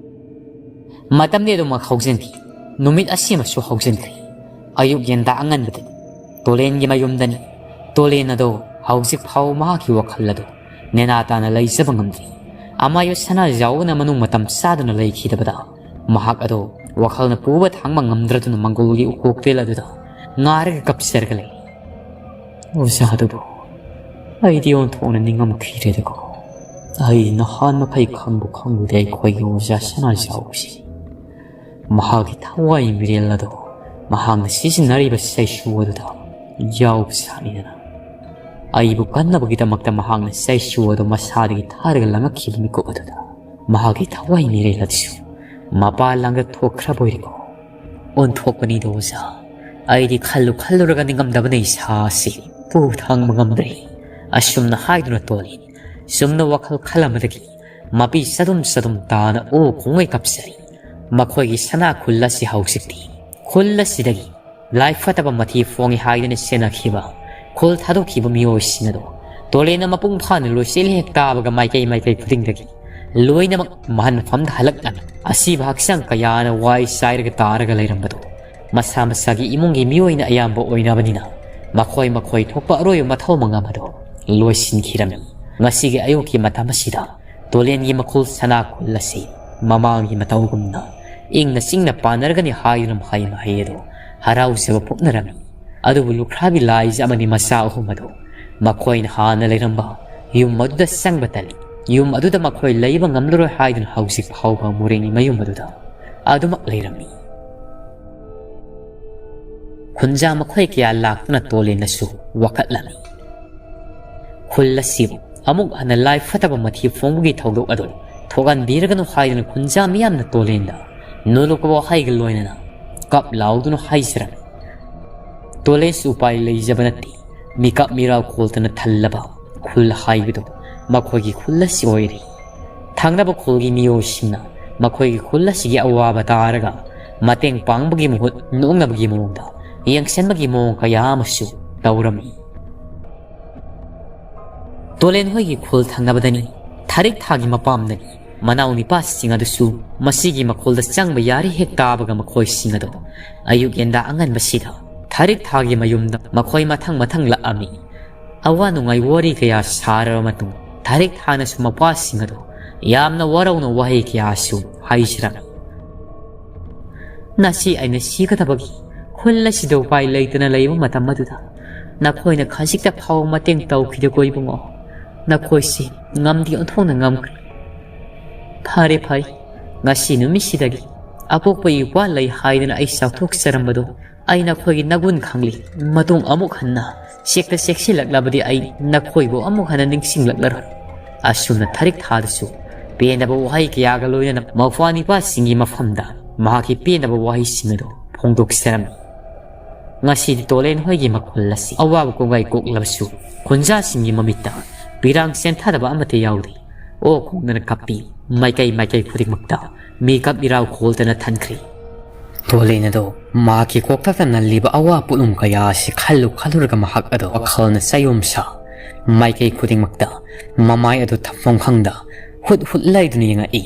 ꯃꯇꯝꯗꯤ ꯑꯗꯨꯃꯛ ꯍꯧꯖꯤꯟꯈꯤ꯫ ꯅꯨꯃꯤꯠ ꯑꯁꯤꯃꯁꯨ ꯍꯧꯖꯤꯟꯈ꯭ꯔꯦ꯫ ꯑꯌꯨꯛ ꯌꯦꯟꯗꯥ ꯑꯉꯟꯕꯗꯅꯤ꯫ ꯇꯣꯂꯦꯟꯒꯤ ꯃꯌꯨꯝꯗꯅꯤ꯫ ꯇꯣꯂꯦꯟ ꯑꯗꯣ ꯍꯧꯖꯤꯛ ꯐꯥꯎꯕ ꯃꯍꯥꯛꯀꯤ ꯋꯥꯈꯜ ꯑꯗꯨ ꯅꯦꯅꯥ ꯇꯥꯅ ꯂꯩꯖꯕ ꯉꯝꯗ꯭ꯔꯤ꯫ ꯑꯃꯥꯏꯕ ꯁꯅꯥꯖꯥꯎꯕꯅ ꯃꯅꯨꯡ ꯃꯇꯝ ꯆꯥꯗꯅ ꯂꯩꯈꯤꯗꯕꯗ ꯃꯍꯥꯛ ꯑꯗꯣ ꯋꯥꯈꯜꯅ ꯄꯨꯕ ꯊꯥꯡꯕ ꯉꯝꯗ꯭ꯔꯗꯨꯅ ꯃꯪꯒꯣꯜꯒꯤ ꯎꯀꯣꯛꯇꯦꯜ ꯑꯗꯨꯗ ꯉꯥꯔꯒ ꯀꯞꯆꯔꯒ ꯂꯩ꯫ ꯑꯣꯖꯥ ꯑꯗꯨꯕꯨ ꯑꯩꯗꯤ ꯑꯣꯟꯊꯣꯛꯅ ꯅꯤꯡꯉꯝꯈꯤꯗ꯭ꯔꯦꯗꯀꯣ꯫ ꯑꯩ ꯅꯍꯥꯟ ꯃꯈꯩ ꯈꯪꯕꯨ ꯈꯪꯂꯨꯗꯦ ꯑꯩꯈꯣꯏꯒꯤ ꯑꯣꯖꯥ ꯁꯅꯥꯖꯥꯎꯕꯁꯤ꯫ ꯃꯍꯥꯛꯀꯤ ꯊꯋꯥꯏ ꯃꯤꯔꯦꯜ ꯑꯗꯣ ꯃꯍꯥꯛꯅ ꯁꯤꯖꯤꯟꯅꯔꯤꯕ ꯆꯩꯁꯨ ꯑꯗꯨꯗ ꯌꯥꯎꯕ ꯁꯥꯅꯤꯗꯅ꯫ ꯑꯩꯕꯨ ꯀꯟꯅꯕꯒꯤꯗꯃꯛꯇ ꯃꯍꯥꯛꯅ ꯆꯩꯁꯨ ꯑꯗꯨ ꯃꯁꯥꯗꯒꯤ ꯊꯥꯔꯒ ꯂꯪꯉꯛꯈꯤꯕ ꯃꯤꯀꯨꯞ ꯑꯗꯨꯗ ꯃꯍꯥꯛꯀꯤ ꯊꯋꯥꯏ ꯃꯤꯔꯦꯜ ꯑꯗꯨꯁꯨ ꯃꯄꯥꯟ ꯂꯥꯡꯗ ꯊꯣꯛꯈ꯭ꯔꯕ ꯑꯣꯏꯔꯦꯀꯣ꯫ ꯑꯣꯟꯊꯣꯛꯄꯅꯤꯗ ꯑꯣꯖꯥ, ꯑꯩꯗꯤ ꯈꯜꯂꯨ ꯈꯜꯂꯨꯔꯒ ꯅꯤꯡꯉꯝꯗꯕꯅ ꯏꯁꯥꯁꯤ ꯄꯨ ꯊꯥꯡꯕ ꯉꯝꯗ꯭ꯔꯦ꯫ ꯑꯁꯨꯝꯅ ꯍꯥꯏꯗꯨꯅ ꯇꯣꯂꯦꯟ ꯆꯨꯝꯅ ꯋꯥꯈꯜ ꯈꯜꯂꯝꯕꯗꯒꯤ ꯃꯄꯤ ꯆꯗꯨꯝ ꯆꯗꯨꯝ ꯇꯥꯅ ꯑꯣ ꯈꯣꯡꯉꯩ ꯀꯞꯆꯔꯤ꯫ ꯃꯈꯣꯏꯒꯤ ꯁꯅꯥ ꯈꯨꯜ ꯑꯁꯤ ꯍꯧꯖꯤꯛꯇꯤ ꯈꯨꯜ ꯑꯁꯤꯗꯒꯤ ꯂꯥꯏ ꯐꯠꯇꯕ ꯃꯊꯤ ꯐꯣꯡꯏ ꯍꯥꯏꯗꯨꯅ ꯆꯦꯟꯅꯈꯤꯕ, ꯈꯨꯜ ꯊꯥꯗꯣꯛꯈꯤꯕ ꯃꯤꯑꯣꯏꯁꯤꯡ ꯑꯗꯨ ꯇꯣꯂꯦꯟꯅ ꯃꯄꯨꯡ ꯐꯥꯅ ꯂꯣꯏꯁꯤꯜꯂꯤ ꯍꯦꯛ ꯇꯥꯕꯒ ꯃꯥꯏꯀꯩ ꯃꯥꯏꯀꯩ ꯈꯨꯗꯤꯡꯗꯒꯤ ꯂꯣꯏꯅꯃꯛ ꯃꯍꯟꯐꯝꯗ ꯍꯜꯂꯛꯂꯝꯃꯤ꯫ ꯑꯁꯤꯕ ꯍꯛꯆꯥꯡ ꯀꯌꯥꯅ ꯋꯥꯏ ꯆꯥꯏꯔꯒ ꯇꯥꯔꯒ ꯂꯩꯔꯝꯕꯗꯨ ꯃꯁꯥ ꯃꯁꯥꯒꯤ ꯏꯃꯨꯡꯒꯤ ꯃꯤꯑꯣꯏꯅ ꯑꯌꯥꯝꯕ ꯑꯣꯏꯅꯕꯅꯤꯅ ꯃꯈꯣꯏ ꯃꯈꯣꯏ ꯊꯣꯛꯄ ꯑꯔꯣꯏꯕ ꯃꯊꯧ ꯃꯉꯝ ꯑꯗꯨ ꯂꯣꯏꯁꯤꯟꯈꯤꯔꯝꯃꯤ꯫ ꯉꯁꯤꯒꯤ ꯑꯌꯨꯛꯀꯤ ꯃꯇꯝ ꯑꯁꯤꯗ ꯇꯣꯂꯦꯟꯒꯤ ꯃꯈꯨꯜ ꯁꯅꯥ ꯈꯨꯜ ꯑꯁꯤ ꯃꯃꯥꯡꯒꯤ ꯃꯇꯧꯒꯨꯝꯅ ꯏꯪꯅ ꯆꯤꯡꯅ ꯄꯥꯟꯅꯔꯒꯅꯤ ꯍꯥꯏꯗꯨꯅ ꯃꯍꯩ ꯃꯍꯩ ꯑꯗꯨ ꯍꯔꯥꯎꯖꯕ ꯄꯣꯛꯅꯔꯝꯃꯤ꯫ ꯑꯗꯨꯕꯨ ꯂꯨꯈ꯭ꯔꯥꯕꯤ ꯂꯥꯏꯖ ꯑꯃꯗꯤ ꯃꯆꯥ ꯑꯍꯨꯝ ꯑꯗꯨ ꯃꯈꯣꯏꯅ ꯍꯥꯟꯅ ꯂꯩꯔꯝꯕ ꯌꯨꯝ ꯑꯗꯨꯗ ꯆꯪꯕ ꯇꯜꯂꯤ꯫ ꯌꯨꯝ ꯑꯗꯨꯗ ꯃꯈꯣꯏ ꯂꯩꯕ ꯉꯝꯂꯔꯣꯏ ꯍꯥꯏꯗꯨꯅ ꯍꯧꯖꯤꯛ ꯐꯥꯎꯕ ꯃꯣꯔꯦꯒꯤ ꯃꯌꯨꯝ ꯑꯗꯨꯗ ꯑꯗꯨꯃꯛ ꯂꯩꯔꯝꯃꯤ꯫ ꯈꯨꯟꯖꯥ ꯃꯈꯣꯏ ꯀꯌꯥ ꯂꯥꯛꯇꯨꯅ ꯇꯣꯂꯦꯟꯅꯁꯨ ꯋꯥꯀꯠꯂꯝꯃꯤ꯫ ꯈꯨꯜ ꯑꯁꯤꯕꯨ ꯑꯃꯨꯛ ꯍꯟꯅ ꯂꯥꯏ ꯐꯠꯇꯕ ꯃꯊꯤ ꯐꯣꯡꯕꯒꯤ ꯊꯧꯗꯣꯛ ꯑꯗꯨ ꯊꯣꯛꯍꯟꯕꯤꯔꯒꯅꯨ ꯍꯥꯏꯗꯨꯅ ꯈꯨꯟꯖꯥ ꯃꯤꯌꯥꯝꯅ ꯇꯣꯂꯦꯟꯗ ꯅꯣꯂꯨꯛꯄ ꯋꯥꯍꯩꯒ ꯂꯣꯏꯅꯅ ꯀꯞ ꯂꯥꯎꯗꯨꯅ ꯍꯥꯏꯖꯔꯝꯃꯤ꯫ ꯇꯣꯂꯦꯟꯁꯨ ꯎꯄꯥꯏ ꯂꯩꯖꯕ ꯅꯠꯇꯦ꯫ ꯃꯤꯀꯞ ꯃꯤꯔꯥꯎ ꯈꯣꯜꯇꯅ ꯊꯜꯂꯕ ꯈꯨꯜ ꯍꯥꯏꯕꯗꯨ ꯃꯈꯣꯏꯒꯤ ꯈꯨꯜ ꯑꯁꯤ ꯑꯣꯏꯔꯤ꯫ ꯊꯪꯅꯕ ꯈꯨꯜꯒꯤ ꯃꯤꯑꯣꯏꯁꯤꯡꯅ ꯃꯈꯣꯏꯒꯤ ꯈꯨꯜ ꯑꯁꯤꯒꯤ ꯑꯋꯥꯕ ꯇꯥꯔꯒ ꯃꯇꯦꯡ ꯄꯥꯡꯕꯒꯤ ꯃꯍꯨꯠ ꯅꯣꯛꯅꯕꯒꯤ ꯃꯑꯣꯡꯗ ꯌꯦꯡꯁꯤꯟꯕꯒꯤ ꯃꯑꯣꯡ ꯀꯌꯥ ꯑꯃꯁꯨ ꯇꯧꯔꯝꯃꯤ꯫ ꯇꯣꯂꯦꯟ ꯍꯣꯏꯒꯤ ꯈꯨꯜ ꯊꯪꯅꯕꯗꯅꯤ ꯊꯥꯔꯤꯛ ꯊꯥꯒꯤ ꯃꯄꯥꯝꯗꯅꯤ꯫ ꯃꯅꯥꯎ ꯅꯤꯄꯥꯁꯤꯡ ꯑꯗꯨꯁꯨ ꯃꯁꯤꯒꯤ ꯃꯈꯣꯜꯗ ꯆꯪꯕ ꯌꯥꯔꯦ ꯍꯦꯛ ꯇꯥꯕꯒ ꯃꯈꯣꯏꯁꯤꯡ ꯑꯗꯨ ꯑꯌꯨꯛ ꯌꯦꯟꯗꯥ ꯑꯉꯟꯕꯁꯤꯗ ꯊꯥꯔꯤꯛ ꯊꯥꯒꯤ ꯃꯌꯨꯝꯗ ꯃꯈꯣꯏ ꯃꯊꯪ ꯃꯊꯪ ꯂꯥꯛꯑꯝꯃꯤ꯫ ꯑꯋꯥ ꯅꯨꯡꯉꯥꯏ ꯋꯥꯔꯤ ꯀꯌꯥ ꯁꯥꯔꯕ ꯃꯇꯨꯡ ꯊꯥꯔꯤꯛ ꯊꯥꯅꯁꯨ ꯃꯄꯥꯁꯤꯡ ꯑꯗꯨ ꯌꯥꯝꯅ ꯋꯥꯔꯧꯅ ꯋꯥꯍꯩ ꯀꯌꯥꯁꯨ ꯍꯥꯏꯖꯔꯝꯃꯤ꯫ ꯅꯁꯤ ꯑꯩꯅ ꯁꯤꯒꯗꯕꯒꯤ ꯈꯨꯜ ꯑꯁꯤꯗ ꯎꯄꯥꯏ ꯂꯩꯇꯅ ꯂꯩꯕ ꯃꯇꯝ ꯑꯗꯨꯗ ꯅꯈꯣꯏꯅ ꯈꯖꯤꯛꯇ ꯐꯥꯎꯕ ꯃꯇꯦꯡ ꯇꯧꯈꯤꯗꯦꯀꯣ ꯏꯕꯨꯡꯉꯣ꯫ ꯅꯈꯣꯏꯁꯤ ꯉꯝꯗꯤ ꯑꯣꯟꯊꯣꯛꯅ ꯉꯝꯈ꯭ꯔꯦ꯫ ꯐꯔꯦ ꯐꯔꯦ, ꯉꯁꯤ ꯅꯨꯃꯤꯠꯁꯤꯗꯒꯤ ꯑꯄꯣꯛꯄ ꯏꯄ꯭ꯋꯥ ꯂꯩ ꯍꯥꯏꯗꯅ ꯑꯩ ꯆꯥꯎꯊꯣꯛꯆꯔꯝꯕꯗꯣ ꯑꯩ ꯅꯈꯣꯏꯒꯤ ꯅꯒꯨꯟ ꯈꯪꯂꯤ꯫ ꯃꯇꯨꯡ ꯑꯃꯨꯛ ꯍꯟꯅ ꯆꯦꯛꯇ ꯆꯦꯛꯁꯤꯜꯂꯛꯂꯕꯗꯤ ꯑꯩ ꯅꯈꯣꯏꯕꯨ ꯑꯃꯨꯛ ꯍꯟꯅ ꯅꯤꯡꯁꯤꯡꯂꯛꯂꯔꯣꯏ꯫ ꯑꯁꯨꯝꯅ ꯊꯥꯔꯤꯛ ꯊꯥꯗꯁꯨ ꯄꯦꯟꯗꯕ ꯋꯥꯍꯩ ꯀꯌꯥꯒ ꯂꯣꯏꯅꯅ ꯃꯧꯄ꯭ꯋꯥ ꯅꯤꯄꯥꯁꯤꯡꯒꯤ ꯃꯐꯝꯗ ꯃꯍꯥꯛꯀꯤ ꯄꯦꯟꯗꯕ ꯋꯥꯍꯩꯁꯤꯡ ꯑꯗꯨ ꯐꯣꯡꯗꯣꯛꯆꯔꯝꯃꯤ꯫ ꯉꯁꯤꯗꯤ ꯇꯣꯂꯦꯟ ꯍꯣꯏꯒꯤ ꯃꯈꯨꯜ ꯑꯁꯤ ꯑꯋꯥꯕ ꯀꯣꯡꯒꯥꯏ ꯀꯣꯛꯂꯕꯁꯨ, ꯈꯨꯟꯖꯥꯁꯤꯡꯒꯤ ꯃꯃꯤꯠꯇ ꯄꯤꯔꯥꯡ ꯆꯦꯟꯊꯗꯕ ꯑꯃꯠꯇ ꯌꯥꯎꯗꯦ꯫ ꯑꯣ ꯈꯣꯡꯗꯅ ꯀꯞꯄꯤ꯫ ꯃꯥꯏꯀꯩ ꯃꯥꯏꯀꯩ ꯈꯨꯗꯤꯡꯃꯛꯇ ꯃꯤꯀꯞ ꯏꯔꯥꯎ ꯈꯣꯜꯗꯅ ꯊꯟꯈ꯭ꯔꯤ꯫ ꯇꯣꯂꯦꯟ ꯑꯗꯣ ꯃꯍꯥꯛꯀꯤ ꯀꯣꯛꯊꯛꯇ ꯅꯜꯂꯤꯕ ꯑꯋꯥ ꯄꯣꯠꯂꯨꯝ ꯀꯌꯥ ꯑꯁꯤ ꯈꯜꯂꯨ ꯈꯜꯂꯨꯔꯒ ꯃꯍꯥꯛ ꯑꯗꯣ ꯋꯥꯈꯜꯅ ꯆꯌꯣꯝ ꯁꯥ, ꯃꯥꯏꯀꯩ ꯈꯨꯗꯤꯡꯃꯛꯇ ꯃꯃꯥꯏ ꯑꯗꯨ ꯊꯝꯐꯝ ꯈꯪꯗ ꯍꯨꯠ ꯍꯨꯠ ꯂꯩꯗꯨꯅ ꯌꯦꯡꯉꯛꯏ꯫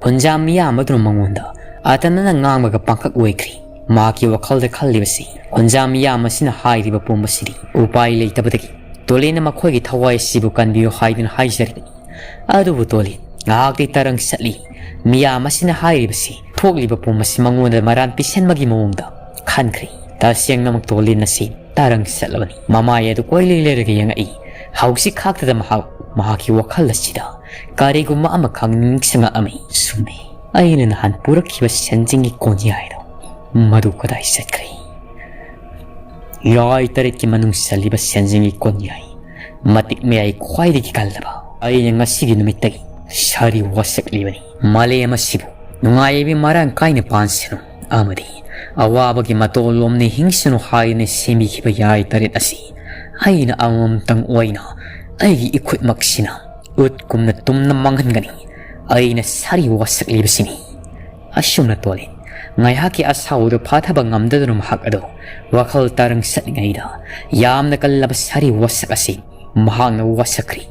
ꯈꯨꯟꯖꯥ ꯃꯤꯌꯥꯝ ꯑꯗꯨꯅ ꯃꯉꯣꯟꯗ ꯑꯇꯅꯅ ꯉꯥꯡꯕꯒ ꯄꯥꯡꯈꯛ ꯑꯣꯏꯈ꯭ꯔꯤ꯫ ꯃꯍꯥꯛꯀꯤ ꯋꯥꯈꯜꯗ ꯈꯜꯂꯤꯕꯁꯤ, ꯈꯨꯟꯖꯥ ꯃꯤꯌꯥꯝ ꯑꯁꯤꯅ ꯍꯥꯏꯔꯤꯕ ꯄꯨꯝꯕꯁꯤꯗꯤ ꯎꯄꯥꯏ ꯂꯩꯇꯕꯗꯒꯤ ꯇꯣꯂꯦꯟꯅ ꯃꯈꯣꯏꯒꯤ ꯊꯋꯥꯏ ꯑꯁꯤꯕꯨ ꯀꯟꯕꯤꯌꯨ ꯍꯥꯏꯗꯨꯅ ꯍꯥꯏꯖꯔꯤꯕꯅꯤ꯫ ꯑꯗꯨꯕꯨ ꯇꯣꯂꯦꯟ ꯉꯥꯏꯍꯥꯛꯇꯤ ꯇꯔꯪ ꯆꯠꯂꯤ꯫ ꯃꯤꯌꯥꯝ ꯑꯁꯤꯅ ꯍꯥꯏꯔꯤꯕꯁꯤ, ꯊꯣꯛꯂꯤꯕ ꯄꯨꯝꯕꯁꯤ ꯃꯉꯣꯟꯗ ꯃꯔꯥꯟ ꯄꯤꯁꯟꯕꯒꯤ ꯃꯑꯣꯡꯗ ꯈꯟꯈ꯭ꯔꯦ꯫ ꯇꯁꯦꯡꯅꯃꯛ ꯇꯣꯂꯦꯟ ꯑꯁꯤ ꯇꯔꯪ ꯆꯠꯂꯕꯅꯤ꯫ ꯃꯃꯥꯏ ꯑꯗꯨ ꯀꯣꯏꯂꯩ ꯂꯩꯔꯒ ꯌꯦꯡꯉꯛꯏ꯫ ꯍꯧꯖꯤꯛ ꯈꯥꯛꯇꯗ ꯃꯍꯥꯛ ꯃꯍꯥꯛꯀꯤ ꯋꯥꯈꯜ ꯑꯁꯤꯗ ꯀꯔꯤꯒꯨꯝꯕ ꯑꯃꯈꯛ ꯅꯤꯡꯁꯤꯡꯉꯛꯑꯝꯃꯤ꯫ ꯆꯨꯝꯃꯤ, ꯑꯩꯅ ꯅꯍꯥꯟ ꯄꯨꯔꯛꯈꯤꯕ ꯁꯦꯟꯖꯤꯡꯒꯤ ꯀꯣꯟꯌꯥꯏꯗꯣ ꯃꯗꯨ ꯀꯗꯥꯏ ꯆꯠꯈ꯭ꯔꯦ? ꯌꯥꯏ ꯇꯔꯦꯠꯀꯤ ꯃꯅꯨꯡ ꯆꯜꯂꯤꯕ ꯁꯦꯟꯖꯤꯡꯒꯤ ꯀꯣꯟꯌꯥꯏ, ꯃꯇꯤꯛ ꯃꯌꯥꯏ ꯈ꯭ꯋꯥꯏꯗꯒꯤ ꯀꯜꯂꯕ, ꯑꯩꯅ ꯉꯁꯤꯒꯤ ꯅꯨꯃꯤꯠꯇꯒꯤ ꯁꯥꯔꯤ ꯋꯥꯁꯛꯂꯤꯕꯅꯤ꯫ ꯃꯥꯂꯦꯝ ꯑꯁꯤꯕꯨ ꯅꯨꯡꯉꯥꯏꯕ ꯃꯔꯥꯡ ꯀꯥꯏꯅ ꯄꯥꯟꯁꯅꯨ ꯑꯃꯗꯤ ꯑꯋꯥꯕꯒꯤ ꯃꯇꯣꯜꯂꯣꯝꯅ ꯍꯤꯡꯁꯅꯨ ꯍꯥꯏꯗꯨꯅ ꯁꯦꯝꯕꯤꯈꯤꯕ ꯌꯥꯏ ꯇꯔꯦꯠ ꯑꯁꯤ ꯑꯩꯅ ꯑꯃꯃꯝꯇꯪ ꯑꯣꯏꯅ ꯑꯩꯒꯤ ꯏꯈꯨꯠꯃꯛꯁꯤꯅ ꯎꯠꯀꯨꯝꯅ ꯇꯨꯝꯅ ꯃꯥꯡꯍꯟꯒꯅꯤ꯫ ꯑꯩꯅ ꯁꯥꯔꯤ ꯋꯥꯁꯛꯂꯤꯕꯁꯤꯅꯤ꯫ ꯑꯁꯨꯝꯅ ꯇꯣꯂꯦꯟ ꯉꯥꯏꯍꯥꯛꯀꯤ ꯑꯁꯥꯎꯕꯗꯨ ꯐꯥꯊꯕ ꯉꯝꯗꯗꯨꯅ ꯃꯍꯥꯛ ꯑꯗꯨ ꯋꯥꯈꯜ ꯇꯔꯪ ꯆꯠꯂꯤꯉꯩꯗ ꯌꯥꯝꯅ ꯀꯜꯂꯕ ꯁꯥꯔꯤ ꯋꯥꯁꯛ ꯑꯁꯤ ꯃꯍꯥꯛꯅ ꯋꯥꯁꯛꯈ꯭ꯔꯤ꯫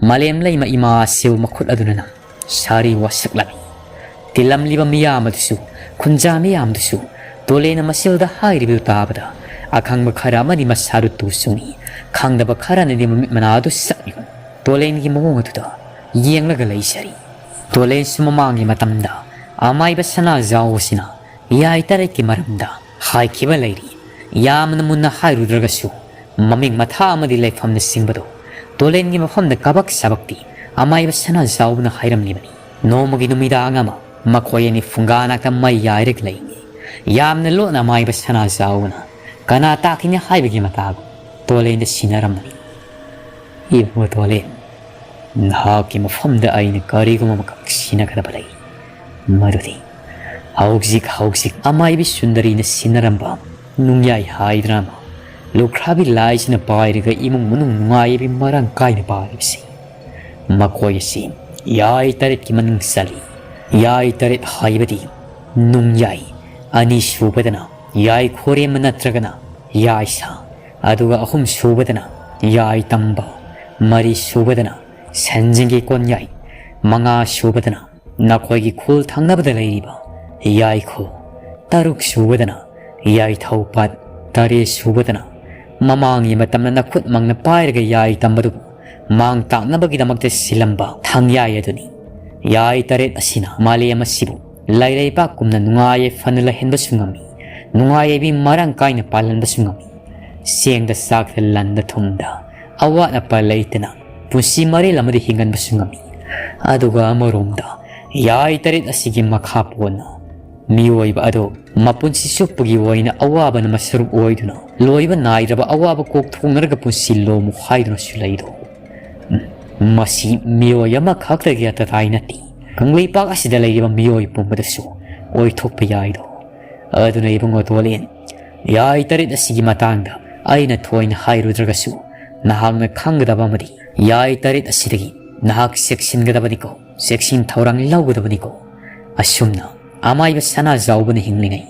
ꯃꯥꯂꯦꯝ ꯂꯩꯃ ꯏꯃꯥ ꯑꯁꯤꯕꯨ ꯃꯈꯨꯠ ꯑꯗꯨꯅ ꯅꯝ ꯁꯥꯔꯤ ꯋꯥꯁꯛꯂꯝꯃꯤ꯫ ꯇꯤꯜꯂꯝꯂꯤꯕ ꯃꯤꯌꯥꯝ ꯑꯗꯨꯁꯨ, ꯈꯨꯟꯖꯥ ꯃꯤꯌꯥꯝ ꯑꯗꯨꯁꯨ ꯇꯣꯂꯦꯟꯅ ꯃꯁꯤꯜꯗ ꯍꯥꯏꯔꯤꯕꯗꯨ ꯇꯥꯕꯗ ꯑꯈꯪꯕ ꯈꯔ ꯑꯃꯗꯤ ꯃꯁꯥꯗꯨ ꯇꯨ ꯆꯨꯡꯏ, ꯈꯪꯗꯕ ꯈꯔꯅꯗꯤ ꯃꯃꯤꯠ ꯃꯅꯥ ꯑꯗꯨ ꯁꯛ ꯌꯨꯡ ꯇꯣꯂꯦꯟꯒꯤ ꯃꯑꯣꯡ ꯑꯗꯨꯗ ꯌꯦꯡꯂꯒ ꯂꯩꯖꯔꯤ꯫ ꯇꯣꯂꯦꯟꯁꯨ ꯃꯃꯥꯡꯒꯤ ꯃꯇꯝꯗ ꯑꯃꯥꯏꯕ ꯁꯅꯥꯖꯥꯎ ꯑꯁꯤꯅ ꯌꯥꯏ ꯇꯔꯦꯠꯀꯤ ꯃꯔꯝꯗ ꯍꯥꯏꯈꯤꯕ ꯂꯩꯔꯤ꯫ ꯌꯥꯝꯅ ꯃꯨꯟꯅ ꯍꯥꯏꯔꯨꯗ꯭ꯔꯒꯁꯨ ꯃꯃꯤꯡ ꯃꯊꯥ ꯑꯃꯗꯤ ꯂꯩꯐꯝꯅꯆꯤꯡꯕꯗꯨ ꯇꯣꯂꯦꯟꯒꯤ ꯃꯐꯝꯗ ꯀꯕꯛ ꯁꯕꯛꯇꯤ ꯑꯃꯥꯏꯕ ꯁꯅꯥꯖꯥꯎꯕꯅ ꯍꯥꯏꯔꯝꯂꯤꯕꯅꯤ꯫ ꯅꯣꯡꯃꯒꯤ ꯅꯨꯃꯤꯗꯥꯡ ꯑꯃ ꯃꯈꯣꯏ ꯑꯅꯤ ꯐꯨꯡꯒꯥ ꯅꯥꯛꯇ ꯃꯩ ꯌꯥꯏꯔꯒ ꯂꯩꯅꯤ꯫ ꯌꯥꯝꯅ ꯂꯣꯠꯅ ꯑꯃꯥꯏꯕ ꯁꯅꯥꯖꯥꯎꯕꯅ ꯀꯅꯥ ꯇꯥꯛꯈꯤꯅꯤ ꯍꯥꯏꯕꯒꯤ ꯃꯇꯥꯒꯨꯝ ꯇꯣꯂꯦꯟꯗ ꯁꯤꯟꯅꯔꯝꯕꯅꯤ꯫ "ꯏꯕꯨꯡꯉꯣ ꯇꯣꯂꯦꯟ, ꯅꯍꯥꯛꯀꯤ ꯃꯐꯝꯗ ꯑꯩꯅ ꯀꯔꯤꯒꯨꯝꯕ ꯑꯃꯈꯛ ꯁꯤꯟꯅꯒꯗꯕ ꯂꯩ꯫ ꯃꯗꯨꯗꯤ ꯍꯧꯖꯤꯛ ꯍꯧꯖꯤꯛ ꯑꯃꯥꯏꯕꯤ ꯁꯨꯟꯗꯔꯤꯅ ꯁꯤꯟꯅꯔꯝꯕ ꯅꯨꯡꯌꯥꯏ ꯍꯥꯏꯗ꯭ꯔꯥ ꯑꯃ ꯂꯨꯈ꯭ꯔꯥꯕꯤ ꯂꯥꯏꯁꯤꯅ ꯄꯥꯏꯔꯒ ꯏꯃꯨꯡ ꯃꯅꯨꯡ ꯅꯨꯡꯉꯥꯏꯕꯤ ꯃꯔꯥꯡ ꯀꯥꯏꯅ ꯄꯥꯜꯂꯤꯕꯁꯤ꯫ ꯃꯈꯣꯏ ꯑꯁꯤ ꯌꯥꯏ ꯇꯔꯦꯠꯀꯤ ꯃꯅꯨꯡ ꯆꯜꯂꯤ꯫ ꯌꯥꯏ ꯇꯔꯦꯠ ꯍꯥꯏꯕꯗꯤ ꯅꯨꯡꯌꯥꯏ, ꯑꯅꯤ ꯁꯨꯕꯗꯅ ꯌꯥꯏ ꯈꯣꯔꯦꯝꯕ ꯅꯠꯇ꯭ꯔꯒꯅ ꯌꯥꯏ ꯁꯥ, ꯑꯗꯨꯒ ꯑꯍꯨꯝ ꯁꯨꯕꯗꯅ ꯌꯥꯏ ꯇꯝꯕ, ꯃꯔꯤ ꯁꯨꯕꯗꯅ ꯁꯟꯖꯤꯡꯒꯤ ꯀꯣꯟꯌꯥꯏ, ꯃꯉꯥ ꯁꯨꯕꯗꯅ ꯅꯈꯣꯏꯒꯤ ꯈꯨꯜ ꯊꯪꯅꯕꯗ ꯂꯩꯔꯤꯕ ꯌꯥꯏꯈꯨ, ꯇꯔꯨꯛ ꯁꯨꯕꯗꯅ ꯌꯥꯏꯊꯧ ꯄꯥꯠ, ꯇꯔꯦꯠ ꯁꯨꯕꯗꯅ ꯃꯃꯥꯡꯒꯤ ꯃꯇꯝꯗ ꯅꯈꯨꯠꯃꯛꯅ ꯄꯥꯏꯔꯒ ꯌꯥꯏ ꯇꯝꯕꯗꯨꯕꯨ ꯃꯥꯡ ꯇꯥꯛꯅꯕꯒꯤꯗꯃꯛꯇ ꯁꯤꯜꯂꯝꯕ ꯊꯥꯡꯌꯥꯏ ꯑꯗꯨꯅꯤ꯫ ꯌꯥꯏ ꯇꯔꯦꯠ ꯑꯁꯤꯅ ꯃꯥꯂꯦꯝ ꯑꯁꯤꯕꯨ ꯂꯩꯔꯩꯕꯥꯛꯀꯨꯝꯅ ꯅꯨꯡꯉꯥꯏ ꯌꯥꯏꯐꯅ ꯂꯩꯍꯟꯕꯁꯨ ꯉꯝꯃꯤ, ꯅꯨꯡꯉꯥꯏ ꯌꯥꯏꯕꯤ ꯃꯔꯥꯡ ꯀꯥꯏꯅ ꯄꯥꯜꯍꯟꯕꯁꯨ ꯉꯝꯃꯤ꯫ ꯆꯦꯡꯗ ꯆꯥꯛꯇ ꯂꯟꯗ ꯊꯨꯝꯗ ꯑꯋꯥꯠ ꯑꯄꯥ ꯂꯩꯇꯅ ꯄꯨꯟꯁꯤ ꯃꯔꯦꯜ ꯑꯃꯗ ꯍꯤꯡꯍꯟꯕꯁꯨ ꯉꯝꯃꯤ꯫ ꯑꯗꯨꯒ ꯑꯃꯔꯣꯝꯗ ꯌꯥꯏ ꯇꯔꯦꯠ ꯑꯁꯤꯒꯤ ꯃꯈꯥ ꯄꯣꯟꯅ ꯃꯤꯑꯣꯏꯕ ꯑꯗꯨ ꯃꯄꯨꯟꯁꯤ ꯆꯨꯞꯄꯒꯤ ꯑꯣꯏꯅ ꯑꯋꯥꯕꯅ ꯃꯁꯔꯨꯛ ꯑꯣꯏꯗꯨꯅ ꯂꯣꯏꯕ ꯅꯥꯏꯗ꯭ꯔꯕ ꯑꯋꯥꯕ ꯀꯣꯛ ꯊꯣꯡꯅꯔꯒ ꯄꯨꯟꯁꯤ ꯂꯣꯝꯃꯨ ꯍꯥꯏꯗꯨꯅꯁꯨ ꯂꯩꯗꯣ꯫ ꯃꯁꯤ ꯃꯤꯑꯣꯏ ꯑꯃꯈꯛꯇꯒꯤ ꯑꯇꯇꯥꯏ ꯅꯠꯇꯦ, ꯀꯪꯂꯩꯄꯥꯛ ꯑꯁꯤꯗ ꯂꯩꯔꯤꯕ ꯃꯤꯑꯣꯏ ꯄꯨꯝꯕꯗꯁꯨ ꯑꯣꯏꯊꯣꯛꯄ ꯌꯥꯏꯗꯣ꯫ ꯑꯗꯨꯅ ꯏꯕꯨꯡꯉꯣ ꯇꯣꯂꯦꯟ, ꯌꯥꯏ ꯇꯔꯦꯠ ꯑꯁꯤꯒꯤ ꯃꯇꯥꯡꯗ ꯑꯩꯅ ꯊꯣꯏꯅ ꯍꯥꯏꯔꯨꯗ꯭ꯔꯒꯁꯨ ꯅꯍꯥꯛꯅ ꯈꯪꯒꯗꯕ ꯑꯃꯗꯤ ꯌꯥꯏ ꯇꯔꯦꯠ ꯑꯁꯤꯗꯒꯤ ꯅꯍꯥꯛ ꯆꯦꯛꯁꯤꯟꯒꯗꯕꯅꯤꯀꯣ, ꯆꯦꯛꯁꯤꯟ ꯊꯧꯔꯥꯡ ꯂꯧꯒꯗꯕꯅꯤꯀꯣ꯫ ꯑꯁꯨꯝꯅ ꯑꯃꯥꯏꯕ ꯁꯅꯥꯖꯥꯎꯕꯅ ꯍꯤꯡꯂꯤꯉꯩ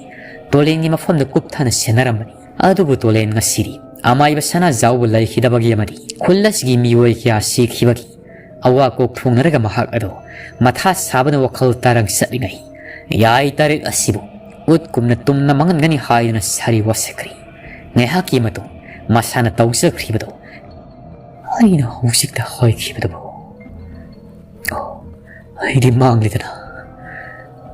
ꯇꯣꯂꯦꯟꯒꯤ ꯃꯐꯝꯗ ꯀꯨꯞꯊꯅ ꯁꯦꯟꯅꯔꯝꯕꯅꯤ꯫ ꯑꯗꯨꯕꯨ ꯇꯣꯂꯦꯟ ꯉꯁꯤꯗꯤ ꯑꯃꯥꯏꯕ ꯁꯅꯥꯖꯥꯎꯕ ꯂꯩꯈꯤꯗꯕꯒꯤ ꯑꯃꯗꯤ ꯈꯨꯜ ꯑꯁꯤꯒꯤ ꯃꯤꯑꯣꯏ ꯀꯌꯥ ꯁꯤꯈꯤꯕꯒꯤ ꯑꯋꯥ ꯀꯣꯛ ꯊꯣꯡꯅꯔꯒ ꯃꯍꯥꯛ ꯑꯗꯣ ꯃꯊꯥ ꯁꯥꯕꯅ ꯋꯥꯈꯜ ꯇꯔꯪ ꯆꯠꯂꯤꯉꯩ ꯌꯥꯏ ꯇꯔꯦꯠ ꯑꯁꯤꯕꯨ ꯎꯠ ꯀꯨꯝꯅ ꯇꯨꯝꯅ ꯃꯥꯡꯍꯟꯒꯅꯤ ꯍꯥꯏꯗꯨꯅ ꯁꯥꯔꯤ ꯋꯥꯁꯛꯈ꯭ꯔꯤ꯫ ꯉꯥꯏꯍꯥꯛꯀꯤ ꯃꯇꯨꯡ ꯃꯁꯥꯅ ꯇꯧꯖꯈ꯭ꯔꯤꯕꯗꯣ ꯑꯩꯅ ꯍꯧꯖꯤꯛꯇ ꯍꯥꯏꯈꯤꯕꯗꯨꯕꯨ꯫ ꯑꯣ, ꯑꯩꯗꯤ ꯃꯥꯡꯂꯦꯗꯅ꯫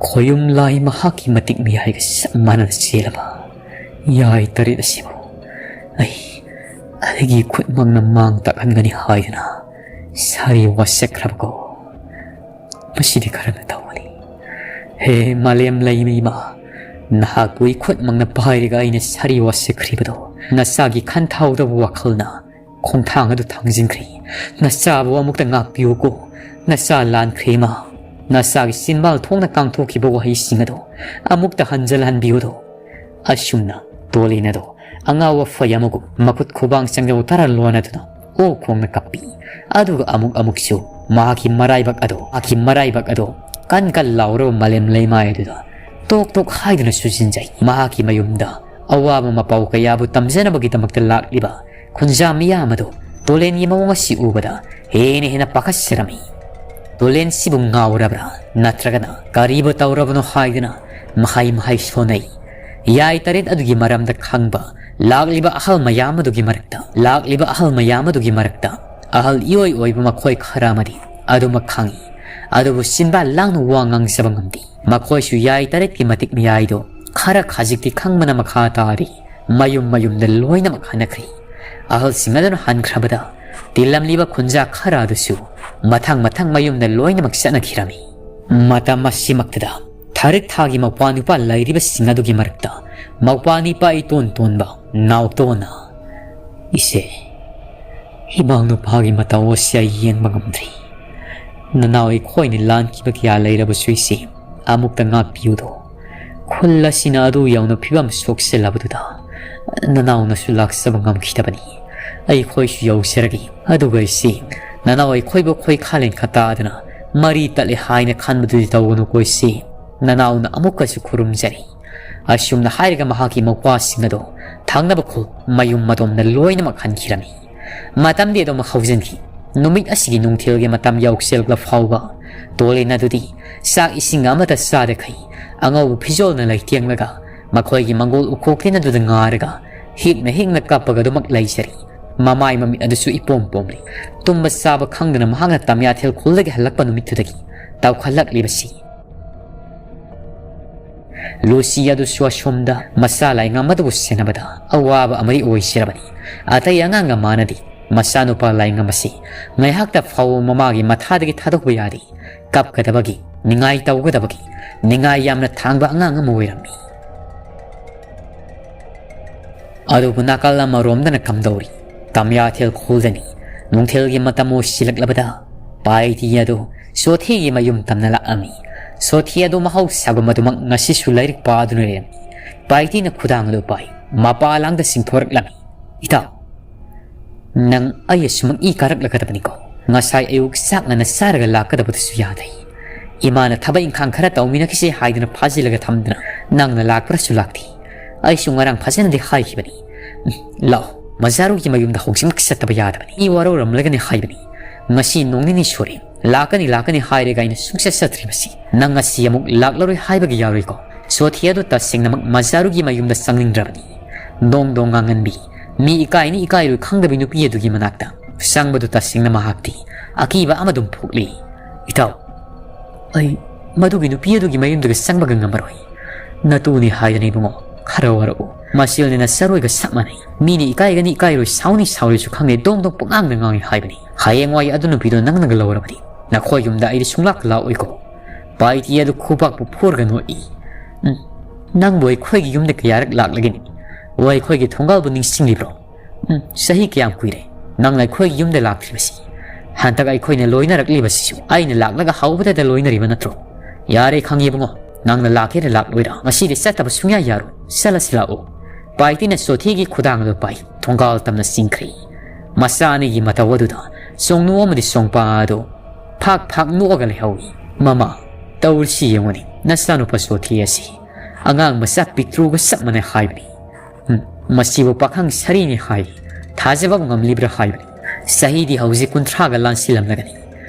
ꯈꯣꯌꯨꯝ ꯂꯥꯏ ꯃꯍꯥꯛꯀꯤ ꯃꯇꯤꯛ ꯃꯌꯥꯏꯒ ꯆꯞ ꯃꯥꯟꯅꯅ ꯆꯦꯜꯂꯕ ꯌꯥꯏ ꯇꯔꯦꯠ ꯑꯁꯤꯕꯨ ꯑꯩ ꯑꯩꯒꯤ ꯈꯨꯠꯃꯛꯅ ꯃꯥꯡ ꯇꯥꯛꯍꯟꯒꯅꯤ ꯍꯥꯏꯗꯨꯅ ꯁꯥꯔꯤ ꯋꯥꯁꯛꯈ꯭ꯔꯕꯀꯣ꯫ ꯃꯁꯤꯗꯤ ꯀꯔꯝꯅ ꯇꯧꯒꯅꯤ? ꯍꯦ ꯃꯥꯂꯦꯝ ꯂꯩꯃ ꯏꯃꯥ, ꯅꯍꯥꯛꯄꯨ ꯏꯈꯨꯠꯃꯛꯅ ꯄꯥꯏꯔꯒ ꯑꯩꯅ ꯁꯥꯔꯤ ꯋꯥꯁꯛꯈ꯭ꯔꯤꯕꯗꯣ ꯅꯆꯥꯒꯤ ꯈꯟꯊꯍꯧꯗꯕ ꯋꯥꯈꯜꯅ ꯈꯣꯡꯊꯥꯡ ꯑꯗꯨ ꯊꯥꯡꯖꯤꯟꯈ꯭ꯔꯦ꯫ ꯅꯆꯥꯕꯨ ꯑꯃꯨꯛꯇ ꯉꯥꯛꯄꯤꯌꯨꯀꯣ꯫ ꯅꯆꯥ ꯂꯥꯟꯈ꯭ꯔꯦ ꯏꯃꯥ꯫ ꯅꯆꯥꯒꯤ ꯆꯤꯟꯕꯥꯜ ꯊꯣꯛꯅ ꯀꯥꯡꯊꯣꯛꯈꯤꯕ ꯋꯥꯍꯩꯁꯤꯡ ꯑꯗꯣ ꯑꯃꯨꯛꯇ ꯍꯟꯖꯤꯜꯍꯟꯕꯤꯌꯨꯗꯣ꯫ ꯑꯁꯨꯝꯅ ꯇꯣꯂꯦꯟ ꯑꯗꯣ ꯑꯉꯥꯎ ꯑꯐꯩ ꯑꯃꯒꯨꯝ ꯃꯈꯨꯠ ꯈꯨꯕꯥꯡ ꯆꯪꯖꯧ ꯇꯔꯥ ꯂꯣꯟꯅꯗꯨꯅ ꯑꯣꯛ ꯈꯣꯡꯅ ꯀꯞꯄꯤ꯫ ꯑꯗꯨꯒ ꯑꯃꯨꯛ ꯑꯃꯨꯛꯁꯨ ꯃꯍꯥꯛꯀꯤ ꯃꯔꯥꯏꯕꯛ ꯑꯗꯣ, ꯃꯍꯥꯛꯀꯤ ꯃꯔꯥꯏꯕꯛ ꯑꯗꯣ ꯀꯟ ꯀꯟ ꯂꯥꯎꯔꯕ ꯃꯥꯂꯦꯝ ꯂꯩꯃꯥꯏ ꯑꯗꯨꯗ ꯇꯣꯛ ꯇꯣꯛ ꯍꯥꯏꯗꯨꯅ ꯁꯨꯖꯤꯟꯖꯩ꯫ ꯃꯍꯥꯛꯀꯤ ꯃꯌꯨꯝꯗ ꯑꯋꯥꯕ ꯃꯄꯥꯎ ꯀꯌꯥꯕꯨ ꯇꯝꯖꯅꯕꯒꯤꯗꯃꯛꯇ ꯂꯥꯛꯂꯤꯕ ꯈꯨꯟꯖꯥ ꯃꯤꯌꯥꯝ ꯑꯗꯨ ꯇꯣꯂꯦꯟꯒꯤ ꯃꯑꯣꯡ ꯑꯁꯤ ꯎꯕꯗ ꯍꯦꯟꯅ ꯍꯦꯟꯅ ꯄꯥꯈꯠꯆꯔꯝꯃꯤ꯫ ꯇꯣꯂꯦꯟꯁꯤꯕꯨ ꯉꯥꯎꯔꯕ꯭ꯔꯥ ꯅꯠꯇ꯭ꯔꯒꯅ ꯀꯔꯤꯕꯨ ꯇꯧꯔꯕꯅꯣ ꯍꯥꯏꯗꯨꯅ ꯃꯍꯩ ꯃꯍꯩ ꯁꯣꯟꯅꯩ꯫ ꯌꯥꯏ ꯇꯔꯦꯠ ꯑꯗꯨꯒꯤ ꯃꯔꯝꯗ ꯈꯪꯕ ꯂꯥꯛꯂꯤꯕ ꯑꯍꯜ ꯃꯌꯥꯝ ꯑꯗꯨꯒꯤ ꯃꯔꯛꯇ, ꯂꯥꯛꯂꯤꯕ ꯑꯍꯜ ꯃꯌꯥꯝ ꯑꯗꯨꯒꯤ ꯃꯔꯛꯇ ꯑꯍꯜ ꯏꯑꯣꯏ ꯑꯣꯏꯕ ꯃꯈꯣꯏ ꯈꯔ ꯑꯃꯗꯤ ꯑꯗꯨꯃꯛ ꯈꯪꯏ꯫ ꯑꯗꯨꯕꯨ ꯆꯤꯟꯕꯥꯜ ꯂꯥꯡꯅ ꯋꯥ ꯉꯥꯡꯖꯕ ꯉꯝꯗꯦ꯫ ꯃꯈꯣꯏꯁꯨ ꯌꯥꯏ ꯇꯔꯦꯠꯀꯤ ꯃꯇꯤꯛ ꯃꯌꯥꯏꯗꯣ ꯈꯔ ꯈꯖꯤꯛꯇꯤ ꯈꯪꯕꯅ ꯃꯈꯥ ꯇꯥꯔꯤ꯫ ꯃꯌꯨꯝ ꯃꯌꯨꯝꯗ ꯂꯣꯏꯅꯃꯛ ꯍꯟꯅꯈ꯭ꯔꯦ꯫ ꯑꯍꯜꯁꯤꯡ ꯑꯗꯨꯅ ꯍꯟꯈ꯭ꯔꯕꯗ ꯇꯤꯜꯂꯝꯂꯤꯕ ꯈꯨꯟꯖꯥ ꯈꯔ ꯑꯗꯨꯁꯨ ꯃꯊꯪ ꯃꯊꯪ ꯃꯌꯨꯝꯗ ꯂꯣꯏꯅꯃꯛ ꯆꯠꯅꯈꯤꯔꯝꯃꯤ꯫ ꯃꯇꯝ ꯑꯁꯤꯃꯛꯇꯗ ꯊꯥꯔꯤꯛ ꯊꯥꯒꯤ ꯃꯧꯄ꯭ꯋꯥ ꯅꯨꯄꯥ ꯂꯩꯔꯤꯕꯁꯤꯡ ꯑꯗꯨꯒꯤ ꯃꯔꯛꯇ ꯃꯧꯄ꯭ꯋꯥ ꯅꯨꯄꯥ ꯏꯇꯣꯟ ꯇꯣꯟꯕ ꯅꯥꯎꯇꯣꯟꯅ, "ꯏꯆꯦ, ꯏꯃꯧ ꯅꯨꯄꯥꯒꯤ ꯃꯇꯧ ꯑꯁꯤ ꯑꯩ ꯌꯦꯡꯕ ꯉꯝꯗ꯭ꯔꯤ꯫ ꯅꯅꯥꯎ ꯑꯩꯈꯣꯏꯅ ꯂꯥꯟꯈꯤꯕ ꯀꯌꯥ ꯂꯩꯔꯕꯁꯨ ꯏꯆꯦ, ꯑꯃꯨꯛꯇ ꯉꯥꯛꯄꯤꯌꯨꯗꯣ꯫ ꯈꯨꯜ ꯑꯁꯤꯅ ꯑꯗꯨ ꯌꯧꯅ ꯐꯤꯕꯝ ꯁꯣꯛꯆꯤꯜꯂꯕꯗꯨꯗ ꯅꯅꯥꯎꯅꯁꯨ ꯂꯥꯛꯆꯕ ꯉꯝꯈꯤꯗꯕꯅꯤ꯫ ꯑꯩꯈꯣꯏꯁꯨ ꯌꯧꯖꯔꯒꯦ꯫ ꯑꯗꯨꯒ ꯏꯆꯦ, ꯅꯅꯥꯎ ꯑꯩꯈꯣꯏꯕꯨ ꯈꯣꯏꯈꯥ ꯂꯦꯟꯈꯥ ꯇꯥꯗꯅ ꯃꯔꯤ ꯇꯠꯂꯦ ꯍꯥꯏꯅ ꯈꯟꯕꯗꯨꯗꯤ ꯇꯧꯒꯅꯨꯀꯣ ꯏꯆꯦ꯫ ꯅꯅꯥꯎꯅ ꯑꯃꯨꯛꯀꯁꯨ ꯈꯨꯔꯨꯝꯖꯔꯤ"꯫ ꯑꯁꯨꯝꯅ ꯍꯥꯏꯔꯒ ꯃꯍꯥꯛꯀꯤ ꯃꯧꯄ꯭ꯋꯥꯁꯤꯡ ꯑꯗꯣ ꯊꯪꯅꯕ ꯈꯨꯜ ꯃꯌꯨꯝ ꯃꯇꯣꯝꯗ ꯂꯣꯏꯅꯃꯛ ꯍꯟꯈꯤꯔꯝꯃꯤ꯫ ꯃꯇꯝꯗꯤ ꯑꯗꯨꯃꯛ ꯍꯧꯖꯤꯟꯈꯤ꯫ ꯅꯨꯃꯤꯠ ꯑꯁꯤꯒꯤ ꯅꯨꯡꯊꯤꯜꯒꯤ ꯃꯇꯝ ꯌꯧꯁꯤꯜꯂꯛꯂ ꯐꯥꯎꯕ ꯇꯣꯂꯦꯟ ꯑꯗꯨꯗꯤ ꯆꯥꯛ ꯏꯁꯤꯡ ꯑꯃꯠꯇ ꯆꯥꯗꯈꯩ ꯑꯉꯧꯕ ꯐꯤꯖꯣꯜꯅ ꯂꯩꯇꯦꯡꯂꯒ ꯃꯈꯣꯏꯒꯤ ꯃꯪꯒꯣꯜ ꯎꯈꯣꯛ ꯇꯤꯟ ꯑꯗꯨꯗ ꯉꯥꯔꯒ ꯍꯤꯛꯅ ꯍꯤꯛꯅ ꯀꯞꯄꯒ ꯑꯗꯨꯃꯛ ꯂꯩꯖꯔꯤ꯫ ꯃꯃꯥꯏ ꯃꯃꯤꯠ ꯑꯗꯨꯁꯨ ꯏꯄꯣꯝ ꯄꯣꯝꯂꯤ꯫ ꯇꯨꯝꯕ ꯆꯥꯕ ꯈꯪꯗꯅ ꯃꯍꯥꯛꯅ ꯇꯝꯌꯥꯊꯦꯜ ꯈꯨꯜꯗꯒꯤ ꯍꯜꯂꯛꯄ ꯅꯨꯃꯤꯠꯇꯨꯗꯒꯤ ꯇꯧꯈꯠꯂꯛꯂꯤꯕꯁꯤ꯫ ꯂꯨꯁꯤ ꯑꯗꯨꯁꯨ ꯑꯁꯣꯝꯗ ꯃꯆꯥ ꯂꯥꯏꯉꯝ ꯑꯗꯨꯕꯨ ꯁꯦꯟꯅꯕꯗ ꯑꯋꯥꯕ ꯑꯃꯗꯤ ꯑꯣꯏꯖꯔꯕꯅꯤ꯫ ꯑꯇꯩ ꯑꯉꯥꯡꯒ ꯃꯥꯟꯅꯗꯦ꯫ ꯃꯆꯥꯅꯨꯄꯥ ꯂꯥꯏꯉꯝ ꯑꯁꯤ ꯉꯥꯏꯍꯥꯛꯇ ꯐꯥꯎꯕ ꯃꯃꯥꯒꯤ ꯃꯊꯥꯗꯒꯤ ꯊꯥꯗꯣꯛꯄ ꯌꯥꯗꯦ꯫ ꯀꯞꯀꯗꯕꯒꯤ, ꯅꯤꯡꯉꯥꯏ ꯇꯧꯒꯗꯕꯒꯤ, ꯅꯤꯡꯉꯥꯏ ꯌꯥꯝꯅ ꯊꯥꯡꯕ ꯑꯉꯥꯡ ꯑꯃ ꯑꯣꯏꯔꯝꯃꯤ꯫ ꯑꯗꯨꯕꯨ ꯅꯥꯀꯜ ꯑꯃꯔꯣꯝꯗꯅ ꯀꯝꯗꯧꯔꯤ? ꯇꯝꯌꯥꯊꯦꯜ ꯈꯨꯜꯗꯅꯤ꯫ ꯅꯨꯡꯊꯤꯜꯒꯤ ꯃꯇꯝ ꯑꯣꯏꯁꯤꯜꯂꯛꯂꯕꯗ ꯄꯥꯏꯇꯤ ꯑꯗꯨ ꯁꯣꯊꯤꯒꯤ ꯃꯌꯨꯝ ꯇꯝꯅ ꯂꯥꯛꯂꯝꯃꯤ꯫ ꯁꯣꯊꯤ ꯑꯗꯨ ꯃꯍꯧꯁꯥꯒꯨꯝ ꯑꯗꯨꯃꯛ ꯉꯁꯤꯁꯨ ꯂꯥꯏꯔꯤꯛ ꯄꯥꯗꯨꯅ ꯂꯩꯔꯝꯃꯤ꯫ ꯄꯥꯏꯇꯤꯅ ꯈꯨꯗꯥꯡ ꯑꯗꯨ ꯄꯥꯏ, ꯃꯄꯥ ꯂꯥꯡꯗ ꯆꯤꯡꯊꯣꯔꯛꯂꯝꯃꯤ꯫ "ꯏꯇꯥꯎ, ꯅꯪ ꯑꯩ ꯑꯁꯨꯃꯛ ꯏ ꯀꯥꯔꯛꯂꯒꯗꯕꯅꯤꯀꯣ? ꯉꯁꯥꯏ ꯑꯌꯨꯛ ꯆꯥꯛ ꯉꯟꯅ ꯆꯥꯔꯒ ꯂꯥꯛꯀꯗꯕꯗꯨꯁꯨ ꯌꯥꯗꯦ꯫ ꯏꯃꯥꯅ ꯊꯕꯛ ꯏꯪꯈꯥꯡ ꯈꯔ ꯇꯧꯃꯤꯟꯅꯈꯤꯁꯦ ꯍꯥꯏꯗꯨꯅ ꯐꯥꯖꯤꯜꯂꯒ ꯊꯝꯗꯅ ꯅꯪꯅ ꯂꯥꯛꯄ꯭ꯔꯁꯨ ꯂꯥꯛꯇꯦ꯫ ꯑꯩꯁꯨ ꯉꯔꯥꯡ ꯐꯖꯅꯗꯤ ꯍꯥꯏꯈꯤꯕꯅꯤ꯫ ꯎꯝ, ꯂꯥꯛꯑꯣ, ꯃꯖꯥꯔꯨꯒꯤ ꯃꯌꯨꯝꯗ ꯍꯧꯖꯤꯛꯃꯛ ꯆꯠꯇꯕ ꯌꯥꯗꯕꯅꯤ꯫ ꯃꯤ ꯋꯥꯔꯧꯔꯝꯂꯒꯅꯤ ꯍꯥꯏꯕꯅꯤ꯫ ꯉꯁꯤ ꯅꯣꯡ ꯅꯤꯅꯤ ꯁꯨꯔꯦ꯫ ꯂꯥꯛꯀꯅꯤ, ꯂꯥꯛꯀꯅꯤ ꯍꯥꯏꯔꯒ ꯑꯩꯅ ꯁꯨꯡꯆꯠ ꯆꯠꯇ꯭ꯔꯤꯕꯁꯤ꯫ ꯅꯪ ꯉꯁꯤ ꯑꯃꯨꯛ ꯂꯥꯛꯂꯔꯣꯏ ꯍꯥꯏꯕꯒꯤ ꯌꯥꯔꯣꯏꯀꯣ?" ꯁꯣꯊꯤ ꯑꯗꯨ ꯇꯁꯦꯡꯅꯃꯛ ꯃꯖꯥꯔꯨꯒꯤ ꯃꯌꯨꯝꯗ ꯆꯪꯅꯤꯡꯗ꯭ꯔꯕꯅꯤ꯫ ꯗꯣꯡ ꯗꯣꯡ ꯉꯥꯡꯍꯟꯕꯤ, ꯃꯤ ꯏꯀꯥꯏꯅꯤ ꯏꯀꯥꯏꯔꯣꯏ ꯈꯪꯗꯕꯤ ꯅꯨꯄꯤ ꯑꯗꯨꯒꯤ ꯃꯅꯥꯛꯇ ꯆꯪꯕꯗꯨ ꯇꯁꯦꯡꯅ ꯃꯍꯥꯛꯇꯤ ꯑꯀꯤꯕ ꯑꯃꯗꯨꯝ ꯄꯣꯛꯂꯤ꯫ "ꯏꯇꯥꯎ, ꯑꯩ ꯃꯗꯨꯒꯤ ꯅꯨꯄꯤ ꯑꯗꯨꯒꯤ ꯃꯌꯨꯝꯗꯨꯒ ꯆꯪꯕꯒ ꯉꯝꯃꯔꯣꯏ꯫ ꯅꯇꯨꯅꯤ ꯍꯥꯏꯗꯅ ꯏꯕꯨꯡꯉꯣ, ꯈꯔ ꯋꯥꯔꯛꯎ꯫ ꯃꯁꯤꯜꯅꯤꯅ ꯆꯔꯣꯏꯒ ꯆꯞ ꯃꯥꯟꯅꯩ꯫ ꯃꯤꯅ ꯏꯀꯥꯏꯒꯅꯤ ꯏꯀꯥꯏꯔꯣꯏ, ꯁꯥꯎꯅꯤ ꯁꯥꯎꯔꯣꯏꯁꯨ ꯈꯪꯗꯦ, ꯗꯣꯡ ꯗꯣꯡ ꯄꯨꯡꯉꯥꯡꯗ ꯉꯥꯡꯉꯤ ꯍꯥꯏꯕꯅꯤ꯫ ꯍꯌꯦꯡꯋꯥꯏ ꯑꯗꯨ ꯅꯨꯄꯤꯗꯣ ꯅꯪꯅꯒ ꯂꯧꯔꯕꯗꯤ ꯅꯈꯣꯏ ꯌꯨꯝꯗ ꯑꯩꯗꯤ ꯁꯨꯡꯂꯥꯛ ꯂꯥꯛꯑꯣꯏꯀꯣ?" ꯄꯥꯏꯇꯤ ꯑꯗꯨ ꯈꯨꯕꯥꯛꯄꯨ ꯐꯣꯔꯒ ꯅꯣꯛꯏ꯫ "ꯎꯝ, ꯅꯪꯕꯨ ꯑꯩꯈꯣꯏꯒꯤ ꯌꯨꯝꯗ ꯀꯌꯥꯔꯛ ꯂꯥꯛꯂꯒꯦꯅꯦ? ꯋꯥ, ꯑꯩꯈꯣꯏꯒꯤ ꯊꯣꯡꯒꯥꯜꯕꯨ ꯅꯤꯡꯁꯤꯡꯂꯤꯕ꯭ꯔꯣ? ꯎꯝ, ꯆꯍꯤ ꯀꯌꯥꯝ ꯀꯨꯏꯔꯦ ꯅꯪꯅ ꯑꯩꯈꯣꯏꯒꯤ ꯌꯨꯝꯗ ꯂꯥꯛꯇ꯭ꯔꯤꯕꯁꯤ? ꯍꯟꯗꯛ ꯑꯩꯈꯣꯏꯅ ꯂꯣꯏꯅꯔꯛꯂꯤꯕꯁꯤꯁꯨ ꯑꯩꯅ ꯂꯥꯛꯂꯒ ꯍꯧꯕꯗꯇ ꯂꯣꯏꯅꯔꯤꯕ ꯅꯠꯇ꯭ꯔꯣ? ꯌꯥꯔꯦ, ꯈꯪꯉꯦ ꯏꯕꯨꯡꯉꯣ, ꯅꯪꯅ ꯂꯥꯛꯀꯦꯔꯥ ꯂꯥꯛꯂꯣꯏꯔꯥ, ꯉꯁꯤꯗꯤ ꯆꯠꯇꯕ ꯁꯨꯡꯌꯥ ꯌꯥꯔꯣꯏ꯫ ꯆꯠꯂꯁꯤ ꯂꯥꯛꯑꯣ꯫" ꯄꯥꯏꯇꯤꯅ ꯁꯣꯊꯤꯒꯤ ꯈꯨꯗꯥꯡ ꯑꯗꯨ ꯄꯥꯏ, ꯊꯣꯡꯒꯥꯜ ꯇꯝꯅ ꯆꯤꯡꯈ꯭ꯔꯦ꯫ ꯃꯆꯥ ꯑꯅꯤꯒꯤ ꯃꯇꯧ ꯑꯗꯨꯗ ꯆꯣꯡꯅꯨ ꯑꯃꯗꯤ ꯆꯣꯡꯄꯥ ꯑꯗꯨ ꯐꯥꯛ ꯐꯥꯛ ꯅꯣꯛꯑꯒ ꯂꯩꯍꯧꯏ꯫ "ꯃꯃꯥ, ꯇꯧꯔꯤꯁꯤ ꯌꯦꯡꯉꯨꯅꯦ, ꯅꯆꯥꯅꯨꯄꯥ ꯁꯣꯊꯤ ꯑꯁꯤ ꯑꯉꯥꯡ ꯃꯆꯥ ꯄꯤꯛꯇ꯭ꯔꯨꯒ ꯆꯞ ꯃꯥꯟꯅꯩ ꯍꯥꯏꯕꯅꯤ꯫ ꯎꯝ, ꯃꯁꯤꯕꯨ ꯄꯥꯈꯪ ꯁꯥꯔꯤꯅꯤ ꯍꯥꯏ ꯊꯥꯖꯕ ꯉꯝꯂꯤꯕ꯭ꯔꯥ ꯍꯥꯏꯕꯅꯤ꯫ ꯆꯍꯤꯗꯤ ꯍꯧꯖꯤꯛ ꯀꯨꯟꯊ꯭ꯔꯥꯒ ꯂꯥꯟꯁꯤꯜꯂꯝꯂꯒꯅꯤ꯫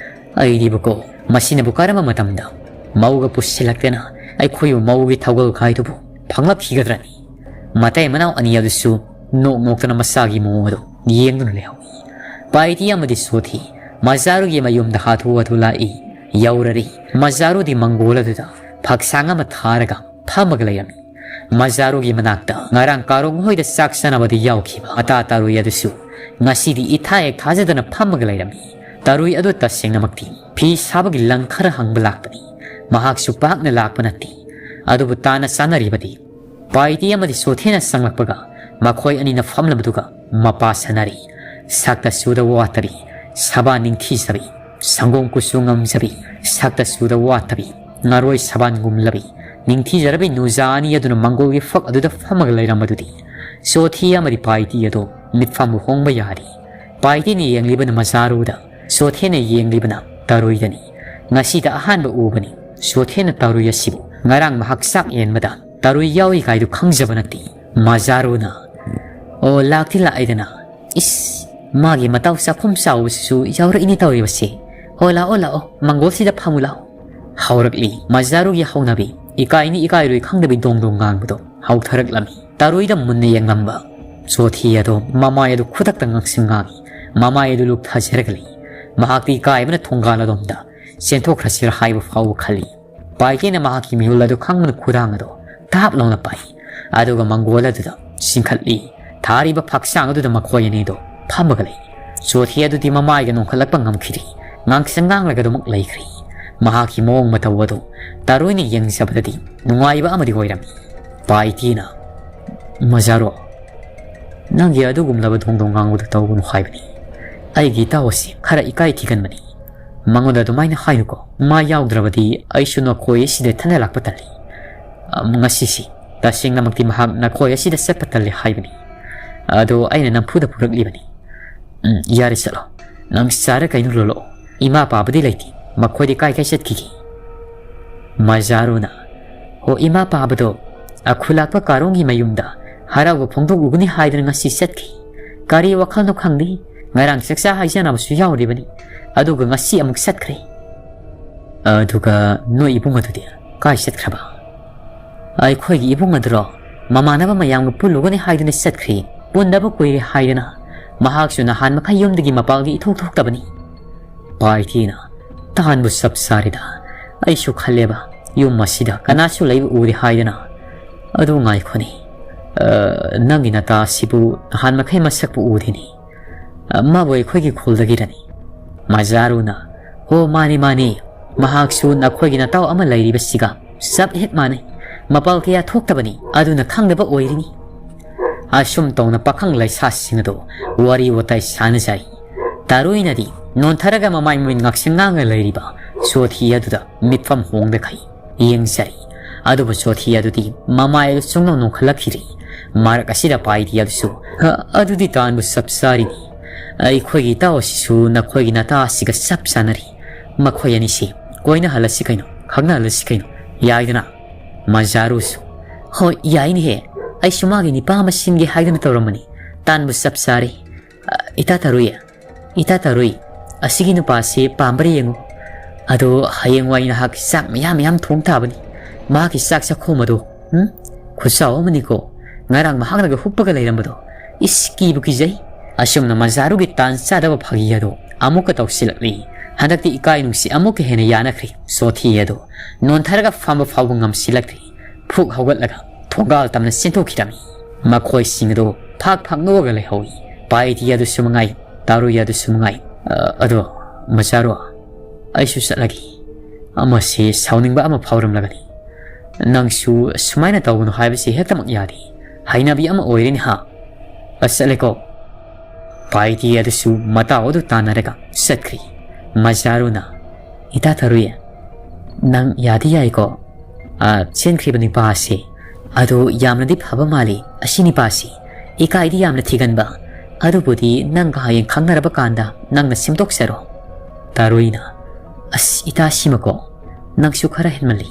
ꯑꯩꯗꯤꯕꯀꯣ, ꯃꯁꯤꯅꯕꯨ ꯀꯔꯝꯕ ꯃꯇꯝꯗ ꯃꯧꯒ ꯄꯨꯁꯤꯜꯂꯛꯇꯅ ꯑꯩꯈꯣꯏꯕꯨ ꯃꯧꯒꯤ ꯊꯧꯒꯜ ꯈꯥꯏꯗꯨꯕꯨ ꯐꯪꯂꯛꯈꯤꯒꯗ꯭ꯔꯅꯤ?" ꯃꯇꯩ ꯃꯅꯥꯎ ꯑꯅꯤ ꯑꯗꯨꯁꯨ ꯅꯣꯛ ꯅꯣꯛꯇꯅ ꯃꯆꯥꯒꯤ ꯃꯑꯣꯡ ꯑꯗꯨ ꯌꯦꯡꯗꯨꯅ ꯂꯩꯍꯧꯏ꯫ ꯄꯥꯏꯇꯤ ꯑꯃꯗꯤ ꯁꯣꯊꯤ ꯃꯖꯥꯔꯨꯒꯤ ꯃꯌꯨꯝꯗ ꯍꯥꯊꯨ ꯍꯥꯊꯨ ꯂꯥꯛꯏ꯫ ꯌꯧꯔꯔꯤ꯫ ꯃꯖꯥꯔꯨꯗꯤ ꯃꯪꯒꯣꯜ ꯑꯗꯨꯗ ꯐꯛꯁꯥꯡ ꯑꯃ ꯊꯥꯔꯒ ꯐꯝꯃꯒ ꯂꯩꯔꯝꯃꯤ꯫ ꯃꯖꯥꯔꯨꯒꯤ ꯃꯅꯥꯛꯇ ꯉꯔꯥꯡ ꯀꯥꯔꯣꯡ ꯍꯣꯏꯗ ꯆꯥꯛ ꯆꯥꯅꯕꯗ ꯌꯥꯎꯈꯤꯕ ꯃꯇꯥ ꯇꯥꯔꯨꯏ ꯑꯗꯨꯁꯨ ꯉꯁꯤꯗꯤ ꯏꯊꯥ ꯍꯦꯛ ꯊꯥꯖꯗꯅ ꯐꯝꯃꯒ ꯂꯩꯔꯝꯃꯤ꯫ ꯇꯥꯔꯨꯏ ꯑꯗꯨ ꯇꯁꯦꯡꯅꯃꯛꯇꯤ ꯐꯤ ꯁꯥꯕꯒꯤ ꯂꯪ ꯈꯔ ꯍꯪꯕ ꯂꯥꯛꯄꯅꯤ꯫ ꯃꯍꯥꯛꯁꯨ ꯄꯥꯛꯅ ꯂꯥꯛꯄ ꯅꯠꯇꯦ꯫ ꯑꯗꯨꯕꯨ ꯇꯥꯟꯅ ꯆꯥꯅꯔꯤꯕꯗꯤ ꯄꯥꯏꯇꯤ ꯑꯃꯗꯤ ꯁꯣꯊꯦꯅ ꯆꯪꯂꯛꯄꯒ ꯃꯈꯣꯏ ꯑꯅꯤꯅ ꯐꯝꯂꯕꯗꯨꯒ ꯃꯄꯥ ꯁꯥꯟꯅꯔꯤ꯫ ꯁꯛꯇ ꯆꯨꯗ ꯋꯥꯠꯇꯕꯤ, ꯁꯕꯥ ꯅꯤꯡꯊꯤꯖꯕꯤ, ꯁꯪꯒꯣꯝ ꯀꯨꯆꯨ ꯉꯝꯖꯕꯤ, ꯁꯛꯇ ꯆꯨꯗ ꯋꯥꯠꯇꯕꯤ, ꯉꯥꯔꯣꯏ ꯁꯕꯥꯟ ꯉꯨꯝꯂꯕꯤ, ꯅꯤꯡꯊꯤꯖꯔꯕꯤ ꯅꯨꯖꯥ ꯑꯅꯤ ꯑꯗꯨꯅ ꯃꯪꯒꯣꯜꯒꯤ ꯐꯛ ꯑꯗꯨꯗ ꯐꯝꯃꯒ ꯂꯩꯔꯝꯕꯗꯨꯗꯤ ꯁꯣꯊꯤ ꯑꯃꯗꯤ ꯄꯥꯏꯇꯤ ꯑꯗꯣ ꯃꯤꯠꯐꯝꯕꯨ ꯍꯣꯡꯕ ꯌꯥꯔꯤ꯫ ꯄꯥꯏꯇꯤꯅ ꯌꯦꯡꯂꯤꯕꯅ ꯃꯖꯥꯔꯨꯗ, ꯁꯣꯊꯦꯅ ꯌꯦꯡꯂꯤꯕꯅ ꯇꯔꯨꯏꯗꯅꯤ꯫ ꯉꯁꯤꯗ ꯑꯍꯥꯟꯕ ꯎꯕꯅꯤ꯫ ꯁꯣꯊꯦꯅ ꯇꯔꯨꯏ ꯑꯁꯤꯕꯨ ꯉꯔꯥꯡ ꯃꯍꯥꯛ ꯆꯥꯛ ꯌꯦꯟꯕꯗ ꯇꯔꯨꯏ ꯌꯥꯎꯏ ꯀꯥꯏꯗꯨ ꯈꯪꯖꯕ ꯅꯠꯇꯦ꯫ ꯃꯖꯥꯔꯨꯅ, "ꯑꯣ, ꯂꯥꯛꯇꯤ ꯂꯥꯛꯏꯗꯅ꯫ ꯏꯁ, ꯃꯥꯒꯤ ꯃꯇꯥꯎ ꯆꯥꯛꯈꯨꯝ ꯆꯥꯎꯕꯁꯤꯁꯨ ꯌꯥꯎꯔꯛꯏꯅꯤ ꯇꯧꯔꯤꯕꯁꯦ꯫ ꯍꯣ, ꯂꯥꯛꯑꯣ, ꯂꯥꯛꯑꯣ, ꯃꯪꯒꯣꯜꯁꯤꯗ ꯐꯝꯃꯨ ꯂꯥꯛꯑꯣ"꯫ ꯍꯧꯔꯛꯂꯤ ꯃꯖꯥꯔꯨꯒꯤ ꯍꯧꯅꯕꯤ, ꯏꯀꯥꯏꯅꯤ ꯏꯀꯥꯏꯔꯣꯏ ꯈꯪꯗꯕꯤ ꯗꯣꯡ ꯗꯣꯡ ꯉꯥꯡꯕꯗꯣ ꯍꯧꯊꯔꯛꯂꯝꯃꯤ꯫ ꯇꯔꯨꯏꯗ ꯃꯨꯟꯅ ꯌꯦꯡꯂꯝꯕ ꯁꯣꯊꯤ ꯑꯗꯣ ꯃꯃꯥꯏ ꯑꯗꯨ ꯈꯨꯗꯛꯇ ꯉꯥꯡꯁꯪ ꯉꯥꯡꯏ꯫ ꯃꯃꯥꯏ ꯑꯗꯨ ꯂꯨꯛꯊꯖꯔꯒ ꯂꯩ꯫ ꯃꯍꯥꯛꯇꯤ ꯏꯀꯥꯏꯕꯅ ꯊꯣꯡꯒꯥꯜ ꯑꯗꯣꯝꯗ ꯆꯦꯟꯊꯣꯛꯈ꯭ꯔꯁꯤꯔ ꯍꯥꯏꯕ ꯐꯥꯎꯕ ꯈꯜꯂꯤ꯫ ꯄꯥꯏꯀꯦꯅ ꯃꯍꯥꯛꯀꯤ ꯃꯤꯍꯨꯜ ꯑꯗꯨ ꯈꯪꯕꯅ ꯈꯨꯗꯥꯡ ꯑꯗꯨ ꯊꯥꯞ ꯂꯥꯎꯅ ꯄꯥꯏ꯫ ꯑꯗꯨꯒ ꯃꯪꯒꯣꯜ ꯑꯗꯨꯗ ꯆꯤꯡꯈꯠꯂꯤ꯫ ꯊꯥꯔꯤꯕ ꯐꯛꯆꯥꯡ ꯑꯗꯨꯗ ꯃꯈꯣꯏ ꯑꯅꯤꯗꯣ ꯐꯝꯃꯒ ꯂꯩ꯫ ꯁꯣꯊꯤ ꯑꯗꯨꯗꯤ ꯃꯃꯥꯏꯒ ꯅꯣꯟꯈꯠꯂꯛꯄ ꯉꯝꯈꯤꯗꯦ꯫ ꯉꯥꯡꯁꯪ ꯉꯥꯡꯂꯒ ꯑꯗꯨꯃꯛ ꯂꯩꯈ꯭ꯔꯦ꯫ ꯃꯍꯥꯛꯀꯤ ꯃꯑꯣꯡ ꯃꯇꯧ ꯑꯗꯨ ꯇꯔꯨꯏꯅ ꯌꯦꯡꯖꯕꯗꯗꯤ ꯅꯨꯡꯉꯥꯏꯕ ꯑꯃꯗꯤ ꯑꯣꯏꯔꯝꯃꯤ꯫ ꯄꯥꯏꯇꯤꯅ, "ꯃꯖꯥꯔꯣ, ꯅꯪꯒꯤ ꯑꯗꯨꯒꯨꯝꯂꯕ ꯗꯣꯡ ꯗꯣꯡ ꯉꯥꯡꯕꯗꯨ ꯇꯧꯒꯅꯨ ꯍꯥꯏꯕꯅꯤ꯫ ꯑꯩꯒꯤ ꯏꯇꯥꯎ ꯑꯁꯤ ꯈꯔ ꯏꯀꯥꯏ ꯊꯤꯒꯟꯕꯅꯤ꯫ ꯃꯉꯣꯟꯗ ꯑꯗꯨꯃꯥꯏꯅ ꯍꯥꯏꯅꯨꯀꯣ꯫ ꯃꯥ ꯌꯥꯎꯗ꯭ꯔꯕꯗꯤ ꯑꯩꯁꯨ ꯅꯈꯣꯏ ꯑꯁꯤꯗ ꯏꯊꯟꯗ ꯂꯥꯛꯄ ꯇꯜꯂꯤ꯫ ꯑꯝ, ꯉꯁꯤꯁꯤ ꯇꯁꯦꯡꯅꯃꯛꯇꯤ ꯃꯍꯥꯛ ꯅꯈꯣꯏ ꯑꯁꯤꯗ ꯆꯠꯄ ꯇꯜꯂꯤ ꯍꯥꯏꯕꯅꯤ꯫ ꯑꯗꯣ ꯑꯩꯅ ꯅꯝꯐꯨꯗ ꯄꯨꯔꯛꯂꯤꯕꯅꯤ"꯫ "ꯎꯝ, ꯌꯥꯔꯦ, ꯆꯠꯂꯣ꯫ ꯅꯪ ꯆꯥꯔ ꯀꯩꯅꯣ ꯂꯣꯜꯂꯛꯑꯣ꯫ ꯏꯃꯥ ꯄꯥꯕꯗꯤ ꯂꯩꯇꯦ꯫ ꯃꯈꯣꯏꯗꯤ ꯀꯥꯏ ꯀꯥꯏ ꯆꯠꯈꯤꯒꯦ?" ꯃꯖꯥꯔꯨꯅ, "ꯑꯣ, ꯏꯃꯥ ꯄꯥꯕꯗꯣ ꯑꯈꯨꯂꯥꯛꯄ ꯀꯥꯔꯣꯡꯒꯤ ꯃꯌꯨꯝꯗ ꯍꯔꯥꯎꯕ ꯐꯣꯡꯗꯣꯛꯂꯨꯒꯅꯤ ꯍꯥꯏꯗꯅ ꯉꯁꯤ ꯆꯠꯈꯤ꯫ ꯀꯔꯤ ꯋꯥꯈꯜꯅꯣ ꯈꯪꯗꯦ꯫ ꯉꯔꯥꯡ ꯆꯥꯛꯆꯥ ꯍꯩꯖꯥꯟꯅꯕꯁꯨ ꯌꯥꯎꯔꯤꯕꯅꯤ꯫ ꯑꯗꯨꯒ ꯉꯁꯤ ꯑꯃꯨꯛ ꯆꯠꯈ꯭ꯔꯦ"꯫ "ꯑꯗꯨꯒ ꯅꯣꯏ ꯏꯕꯨꯡ ꯑꯗꯨꯗꯤ ꯀꯥꯏ ꯆꯠꯈ꯭ꯔꯕ?" "ꯑꯩꯈꯣꯏꯒꯤ ꯏꯕꯨꯡ ꯑꯗꯨꯔꯣ? ꯃꯃꯥꯟꯅꯕ ꯃꯌꯥꯝꯒ ꯄꯨꯜꯂꯨꯒꯅꯤ ꯍꯥꯏꯗꯨꯅ ꯆꯠꯈ꯭ꯔꯦ꯫ ꯄꯨꯟꯗꯕ ꯀꯨꯏꯔꯦ ꯍꯥꯏꯗꯅ꯫ ꯃꯍꯥꯛꯁꯨ ꯅꯍꯥꯟ ꯃꯈꯩ ꯌꯨꯝꯗꯒꯤ ꯃꯄꯥꯜꯒꯤ ꯏꯊꯣꯛ ꯊꯣꯛꯇꯕꯅꯤ"꯫ ꯄꯥꯏꯊꯤꯅ, "ꯇꯥꯟꯕꯨ ꯆꯞ ꯆꯥꯔꯦꯗ꯫ ꯑꯩꯁꯨ ꯈꯜꯂꯦꯕ, ꯌꯨꯝ ꯑꯁꯤꯗ ꯀꯅꯥꯁꯨ ꯂꯩꯕ ꯎꯗꯦ ꯍꯥꯏꯗꯅ꯫ ꯑꯗꯨ ꯉꯥꯏꯈꯣꯅꯦ, ꯑ, ꯅꯪꯒꯤ ꯅꯇꯥ ꯑꯁꯤꯕꯨ ꯅꯍꯥꯟ ꯃꯈꯩ ꯃꯁꯛꯄꯨ ꯎꯗꯦꯅꯦ꯫ ꯑ, ꯃꯥꯕꯨ ꯑꯩꯈꯣꯏꯒꯤ ꯈꯨꯜꯗꯒꯤꯔꯅꯤ?" ꯃꯖꯥꯔꯨꯅ, "ꯍꯣ, ꯃꯥꯅꯦ, ꯃꯥꯅꯦ꯫ ꯃꯍꯥꯛꯁꯨ ꯅꯈꯣꯏꯒꯤ ꯅꯇꯥꯎ ꯑꯃ ꯂꯩꯔꯤꯕꯁꯤꯒ ꯆꯞ ꯍꯦꯛ ꯃꯥꯟꯅꯩ꯫ ꯃꯄꯥꯜ ꯀꯌꯥ ꯊꯣꯛꯇꯕꯅꯤ, ꯑꯗꯨꯅ ꯈꯪꯗꯕ ꯑꯣꯏꯔꯤꯅꯤ꯫" ꯑꯁꯨꯝ ꯇꯧꯅ ꯄꯥꯈꯪ ꯂꯩꯁꯥꯁꯤꯡ ꯑꯗꯨ ꯋꯥꯔꯤ ꯋꯥꯇꯥꯏ ꯁꯥꯟꯅꯖꯔꯤ꯫ ꯇꯥꯔꯨꯏꯅꯗꯤ ꯅꯣꯟꯊꯔꯒ ꯃꯃꯥꯏ ꯃꯃꯤꯠ ꯉꯥꯛꯁꯪ ꯉꯥꯡꯉ ꯂꯩꯔꯤꯕ ꯁꯣꯊꯤ ꯑꯗꯨꯗ ꯃꯤꯠꯐꯝ ꯍꯣꯡꯗꯈꯩ ꯌꯦꯡꯖꯔꯤ꯫ ꯑꯗꯨꯕꯨ ꯁꯣꯊꯤ ꯑꯗꯨꯗꯤ ꯃꯃꯥꯏ ꯑꯗꯨ ꯁꯨꯡꯅꯣꯛ ꯅꯣꯛꯈꯠꯂꯛꯈꯤꯗ꯭ꯔꯤ꯫ ꯃꯔꯛ ꯑꯁꯤꯗ ꯄꯥꯏꯗꯤ ꯑꯗꯨꯁꯨ, "ꯑ, ꯑꯗꯨꯗꯤ ꯇꯥꯟꯕꯨ ꯆꯞ ꯆꯥꯔꯤꯅꯤ꯫ ꯑꯩꯈꯣꯏꯒꯤ ꯏꯇꯥꯎ ꯑꯁꯤꯁꯨ ꯅꯈꯣꯏꯒꯤ ꯅꯇꯥ ꯑꯁꯤꯒ ꯆꯞ ꯆꯥꯅꯔꯤ꯫ ꯃꯈꯣꯏ ꯑꯅꯤꯁꯤ ꯀꯣꯏꯅꯍꯜꯂꯁꯤ ꯀꯩꯅꯣ, ꯈꯪꯅꯍꯜꯂꯁꯤ ꯀꯩꯅꯣ꯫ ꯌꯥꯏꯗꯅ?" ꯃꯖꯥꯔꯨꯁꯨ, "ꯍꯣꯏ, ꯌꯥꯏꯅꯦꯍꯦ꯫ ꯑꯩꯁꯨ ꯃꯥꯒꯤ ꯅꯤꯄꯥ ꯑꯃ ꯁꯤꯟꯒꯦ ꯍꯥꯏꯗꯨꯅ ꯇꯧꯔꯝꯕꯅꯤ꯫ ꯇꯥꯟꯕꯨ ꯆꯞ ꯆꯥꯔꯦ꯫ ꯑ, ꯏꯇꯥ ꯇꯥꯔꯨꯏ, ꯏꯇꯥ ꯇꯥꯔꯨꯏ, ꯑꯁꯤꯒꯤ ꯅꯨꯄꯥꯁꯤ ꯄꯥꯝꯕ꯭ꯔꯥ ꯌꯦꯡꯉꯨ꯫ ꯑꯗꯣ ꯍꯌꯦꯡꯋꯥꯏ ꯅꯍꯥꯛ ꯆꯥꯛ ꯃꯌꯥꯝ ꯃꯌꯥꯝ ꯊꯣꯡ ꯇꯥꯕꯅꯤ꯫ ꯃꯥꯒꯤ ꯆꯥꯛ ꯆꯥꯛꯈꯣꯝ ꯑꯗꯣ, ꯎꯝ? ꯈꯨꯠꯆꯥꯎ ꯑꯃꯅꯤꯀꯣ꯫ ꯉꯔꯥꯡ ꯃꯍꯥꯛꯅꯒ ꯍꯨꯞꯄꯒ ꯂꯩꯔꯝꯕꯗꯣ꯫ ꯏꯁ, ꯀꯤꯕꯨ ꯀꯤꯖꯩ꯫" ꯑꯁꯨꯝꯅ ꯃꯖꯥꯔꯨꯒꯤ ꯇꯥꯟ ꯆꯥꯗꯕ ꯐꯥꯒꯤ ꯑꯗꯣ ꯑꯃꯨꯛꯀ ꯇꯧꯁꯤꯜꯂꯛꯂꯤ꯫ ꯍꯟꯗꯛꯇꯤ ꯏꯀꯥꯏ ꯅꯨꯡꯁꯤ ꯑꯃꯨꯛꯀ ꯍꯦꯟꯅ ꯌꯥꯅꯈ꯭ꯔꯦ꯫ ꯁꯣꯊꯤ ꯑꯗꯣ ꯅꯣꯟꯊꯔꯒ ꯐꯝꯕ ꯐꯥꯎꯕ ꯉꯝꯁꯤꯜꯂꯛꯇ꯭ꯔꯦ꯫ ꯐꯨꯛ ꯍꯧꯒꯠꯂꯒ ꯊꯣꯡꯒꯥꯜ ꯇꯝꯅ ꯆꯦꯟꯊꯣꯛꯈꯤꯔꯝꯃꯤ꯫ ꯃꯈꯣꯏꯁꯤꯡ ꯑꯗꯨ ꯐꯥꯛ ꯐꯥꯛ ꯅꯣꯛꯑꯒ ꯂꯩꯍꯧꯏ꯫ ꯄꯥꯏꯗꯤ ꯑꯗꯨꯁꯨ ꯃꯉꯥꯏ, ꯇꯥꯔꯨꯏ ꯑꯗꯨꯁꯨ ꯃꯉꯥꯏ꯫ "ꯑ, ꯑꯗꯣ, ꯃꯆꯥꯔꯣ, ꯑꯩꯁꯨ ꯆꯠꯂꯒꯦ꯫ ꯑꯃꯁꯦ ꯁꯥꯎꯅꯤꯡꯕ ꯑꯃ ꯐꯥꯎꯔꯝꯂꯒꯅꯤ꯫ ꯅꯪꯁꯨ ꯁꯨꯃꯥꯏꯅ ꯇꯧꯒꯅꯨ ꯍꯥꯏꯕꯁꯤ ꯍꯦꯛꯇꯃꯛ ꯌꯥꯗꯦ꯫ ꯍꯩꯅꯕꯤ ꯑꯃ ꯑꯣꯏꯔꯦꯅꯦ ꯍꯥ꯫ ꯑ, ꯆꯠꯂꯦꯀꯣ꯫" ꯄꯥꯏꯗꯤ ꯑꯗꯨꯁꯨ ꯃꯇꯥꯎ ꯑꯗꯨ ꯇꯥꯟꯅꯔꯒ ꯆꯠꯈ꯭ꯔꯤ꯫ ꯃꯆꯥꯔꯨꯅ, "ꯏꯇꯥ ꯇꯥꯔꯨꯏ, ꯅꯪ ꯌꯥꯗꯤ ꯌꯥꯏꯀꯣ? ꯑ, ꯆꯦꯟꯈ꯭ꯔꯤꯕ ꯅꯤꯄꯥ ꯑꯁꯤ꯫ ꯑꯗꯣ ꯌꯥꯝꯅꯗꯤ ꯐꯕ ꯃꯥꯜꯂꯤ ꯑꯁꯤ ꯅꯤꯄꯥꯁꯤ꯫ ꯏꯀꯥꯏꯗꯤ ꯌꯥꯝꯅ ꯊꯤꯒꯟꯕ꯫ ꯑꯗꯨꯕꯨꯗꯤ ꯅꯪꯒ ꯍꯌꯦꯡ ꯈꯪꯅꯔꯕ ꯀꯥꯟꯗ ꯅꯪꯅ ꯁꯦꯝꯗꯣꯛꯆꯔꯣ꯫" ꯇꯥꯔꯨꯏꯅ, "ꯑꯁ, ꯏꯇꯥ ꯁꯤꯃꯀꯣ, ꯅꯪꯁꯨ ꯈꯔ ꯍꯦꯟꯃꯜꯂꯤ꯫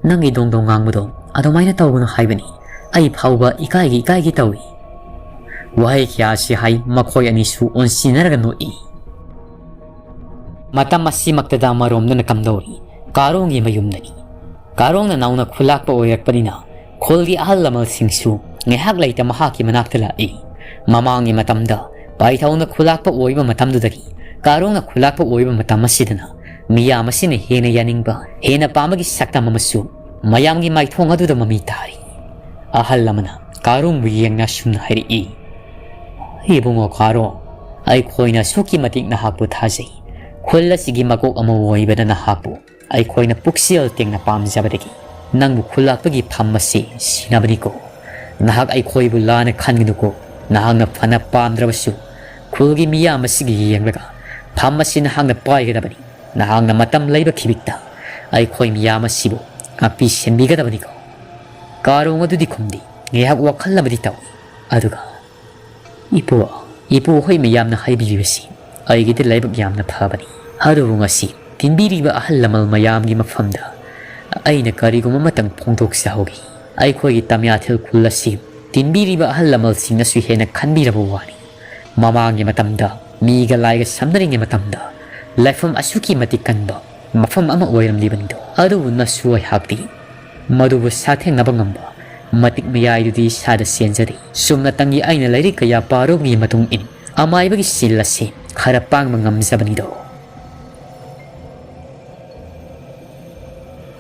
ꯅꯪꯒꯤ ꯗꯣꯡ ꯗꯣꯡ ꯉꯥꯡꯕꯗꯣ ꯑꯗꯨꯃꯥꯏꯅ ꯇꯧꯒꯅꯨ ꯍꯥꯏꯕꯅꯤ꯫ ꯑꯩ ꯐꯥꯎꯕ ꯏꯀꯥꯏꯒꯤ ꯏꯀꯥꯏꯒꯤ ꯇꯧꯏ꯫" ꯋꯥꯍꯩ ꯀꯌꯥꯁꯤ ꯍꯥꯏ ꯃꯈꯣꯏ ꯑꯅꯤꯁꯨ ꯑꯣꯟꯁꯤꯟꯅꯔꯒ ꯅꯣꯛꯏ꯫ ꯃꯇꯝ ꯑꯁꯤꯃꯛꯇꯗ ꯑꯃꯔꯣꯝꯗꯅ ꯀꯝꯗꯧꯔꯤ? ꯀꯥꯔꯣꯡꯒꯤ ꯃꯌꯨꯝꯗꯅꯤ꯫ ꯀꯥꯔꯣꯡꯅ ꯅꯧꯅ ꯈꯨꯂꯥꯛꯄ ꯑꯣꯏꯔꯛꯄꯅꯤꯅ ꯈꯨꯜꯒꯤ ꯑꯍꯜ ꯂꯃꯟꯁꯤꯡꯁꯨ ꯉꯥꯏꯍꯥꯛ ꯂꯩꯇ ꯃꯍꯥꯛꯀꯤ ꯃꯅꯥꯛꯇ ꯂꯥꯛꯏ꯫ ꯃꯃꯥꯡꯒꯤ ꯃꯇꯝꯗ ꯄꯥꯏꯊꯧꯅ ꯈꯨꯂꯥꯛꯄ ꯑꯣꯏꯕ ꯃꯇꯝꯗꯨꯗꯒꯤ ꯀꯥꯔꯣꯡꯅ ꯈꯨꯂꯥꯛꯄ ꯑꯣꯏꯕ ꯃꯇꯝ ꯑꯁꯤꯗꯅ ꯃꯤꯌꯥꯝ ꯑꯁꯤꯅ ꯍꯦꯟꯅ ꯌꯥꯅꯤꯡꯕ, ꯍꯦꯟꯅ ꯄꯥꯝꯕꯒꯤ ꯁꯛꯇꯝ ꯑꯃꯁꯨ ꯃꯌꯥꯝꯒꯤ ꯃꯥꯏꯊꯣꯡ ꯑꯗꯨꯗ ꯃꯃꯤ ꯇꯥꯔꯤ꯫ ꯑꯍꯜ ꯑꯃꯅ ꯀꯥꯔꯣꯡꯕꯨ ꯌꯦꯡꯅ ꯑꯁꯨꯝꯅ ꯍꯥꯏꯔꯛꯏ, "ꯏꯕꯨꯡꯉꯣ ꯀꯥꯔꯣꯡ, ꯑꯩꯈꯣꯏꯅ ꯑꯁꯨꯛꯀꯤ ꯃꯇꯤꯛ ꯅꯍꯥꯛꯄꯨ ꯊꯥꯖꯩ꯫ ꯈꯨꯜ ꯑꯁꯤꯒꯤ ꯃꯀꯣꯛ ꯑꯃ ꯑꯣꯏꯕꯅ ꯅꯍꯥꯛꯄꯨ ꯑꯩꯈꯣꯏꯅ ꯄꯨꯛꯆꯦꯜ ꯇꯦꯡꯅ ꯄꯥꯝꯖꯕꯗꯒꯤ ꯅꯪꯕꯨ ꯈꯨꯜꯂꯥꯛꯄꯒꯤ ꯐꯝ ꯑꯁꯤ ꯁꯤꯟꯅꯕꯅꯤꯀꯣ꯫ ꯅꯍꯥꯛ ꯑꯩꯈꯣꯏꯕꯨ ꯂꯥꯟꯅ ꯈꯟꯒꯅꯨꯀꯣ꯫ ꯅꯍꯥꯛꯅ ꯐꯅ ꯄꯥꯝꯗ꯭ꯔꯕꯁꯨ ꯈꯨꯜꯒꯤ ꯃꯤꯌꯥꯝ ꯑꯁꯤꯒꯤ ꯌꯦꯡꯂꯒ ꯐꯝ ꯑꯁꯤ ꯅꯍꯥꯛꯅ ꯄꯥꯏꯒꯗꯕꯅꯤ꯫ ꯅꯍꯥꯛꯅ ꯃꯇꯝ ꯂꯩꯕ ꯈꯤꯕꯤꯛꯇ ꯑꯩꯈꯣꯏ ꯃꯤꯌꯥꯝ ꯑꯁꯤꯕꯨ ꯉꯥꯛꯄꯤ ꯁꯦꯟꯕꯤꯒꯗꯕꯅꯤꯀꯣ꯫" ꯀꯥꯔꯣꯡ ꯑꯗꯨꯗꯤ ꯈꯨꯝꯗꯦ꯫ ꯉꯥꯏꯍꯥꯛ ꯋꯥꯈꯜ ꯑꯃꯗꯤ ꯇꯧꯏ꯫ ꯑꯗꯨꯒ, "ꯏꯄꯨ, ꯏꯄꯨ ꯍꯣꯏ ꯃꯌꯥꯝꯅ ꯍꯥꯏꯕꯤꯔꯤꯕꯁꯤ ꯑꯩꯒꯤꯗꯤ ꯂꯥꯏꯕꯛ ꯌꯥꯝꯅ ꯐꯕꯅꯤ꯫ ꯑꯗꯨꯕꯨ ꯉꯁꯤ ꯇꯤꯟꯕꯤꯔꯤꯕ ꯑꯍꯜ ꯂꯃꯟ ꯃꯌꯥꯝꯒꯤ ꯃꯐꯝꯗ ꯑꯩꯅ ꯀꯔꯤꯒꯨꯝꯕ ꯑꯃꯇꯪ ꯐꯣꯡꯗꯣꯛꯆꯍꯧꯒꯦ꯫ ꯑꯩꯈꯣꯏꯒꯤ ꯇꯃꯤꯌꯥꯊꯤꯜ ꯈꯨꯜ ꯑꯁꯤ ꯇꯤꯟꯕꯤꯔꯤꯕ ꯑꯍꯜ ꯂꯃꯟꯁꯤꯡꯅꯁꯨ ꯍꯦꯟꯅ ꯈꯟꯕꯤꯔꯕ ꯋꯥꯅꯤ꯫ ꯃꯃꯥꯡꯒꯤ ꯃꯇꯝꯗ ꯃꯤꯒ ꯂꯥꯏꯒ ꯁꯝꯅꯔꯤꯉꯩ ꯃꯇꯝꯗ ꯂꯥꯏꯐꯝ ꯑꯁꯨꯛꯀꯤ ꯃꯇꯤꯛ ꯀꯟꯕ ꯃꯐꯝ ꯑꯃ ꯑꯣꯏꯔꯝꯂꯤꯕꯅꯤꯗꯣ꯫ ꯑꯗꯨꯕꯨ ꯅꯁꯨ ꯑꯩꯍꯥꯛꯇꯤ ꯃꯗꯨꯕꯨ ꯁꯥꯊꯦꯡꯅꯕ ꯉꯝꯕ ꯃꯇꯤꯛ ꯃꯌꯥꯏꯗꯨꯗꯤ ꯏꯁꯥꯗ ꯆꯦꯟꯖꯗꯦ꯫ ꯆꯨꯝꯅꯇꯪꯒꯤ ꯑꯩꯅ ꯂꯥꯏꯔꯤꯛ ꯀꯌꯥ ꯄꯥꯔꯨꯕꯒꯤ ꯃꯇꯨꯡ ꯏꯟ ꯑꯃꯥꯏꯕꯒꯤ ꯁꯤꯜ ꯑꯁꯤ ꯈꯔ ꯄꯥꯡꯕ ꯉꯝꯖꯕꯅꯤꯗꯣ꯫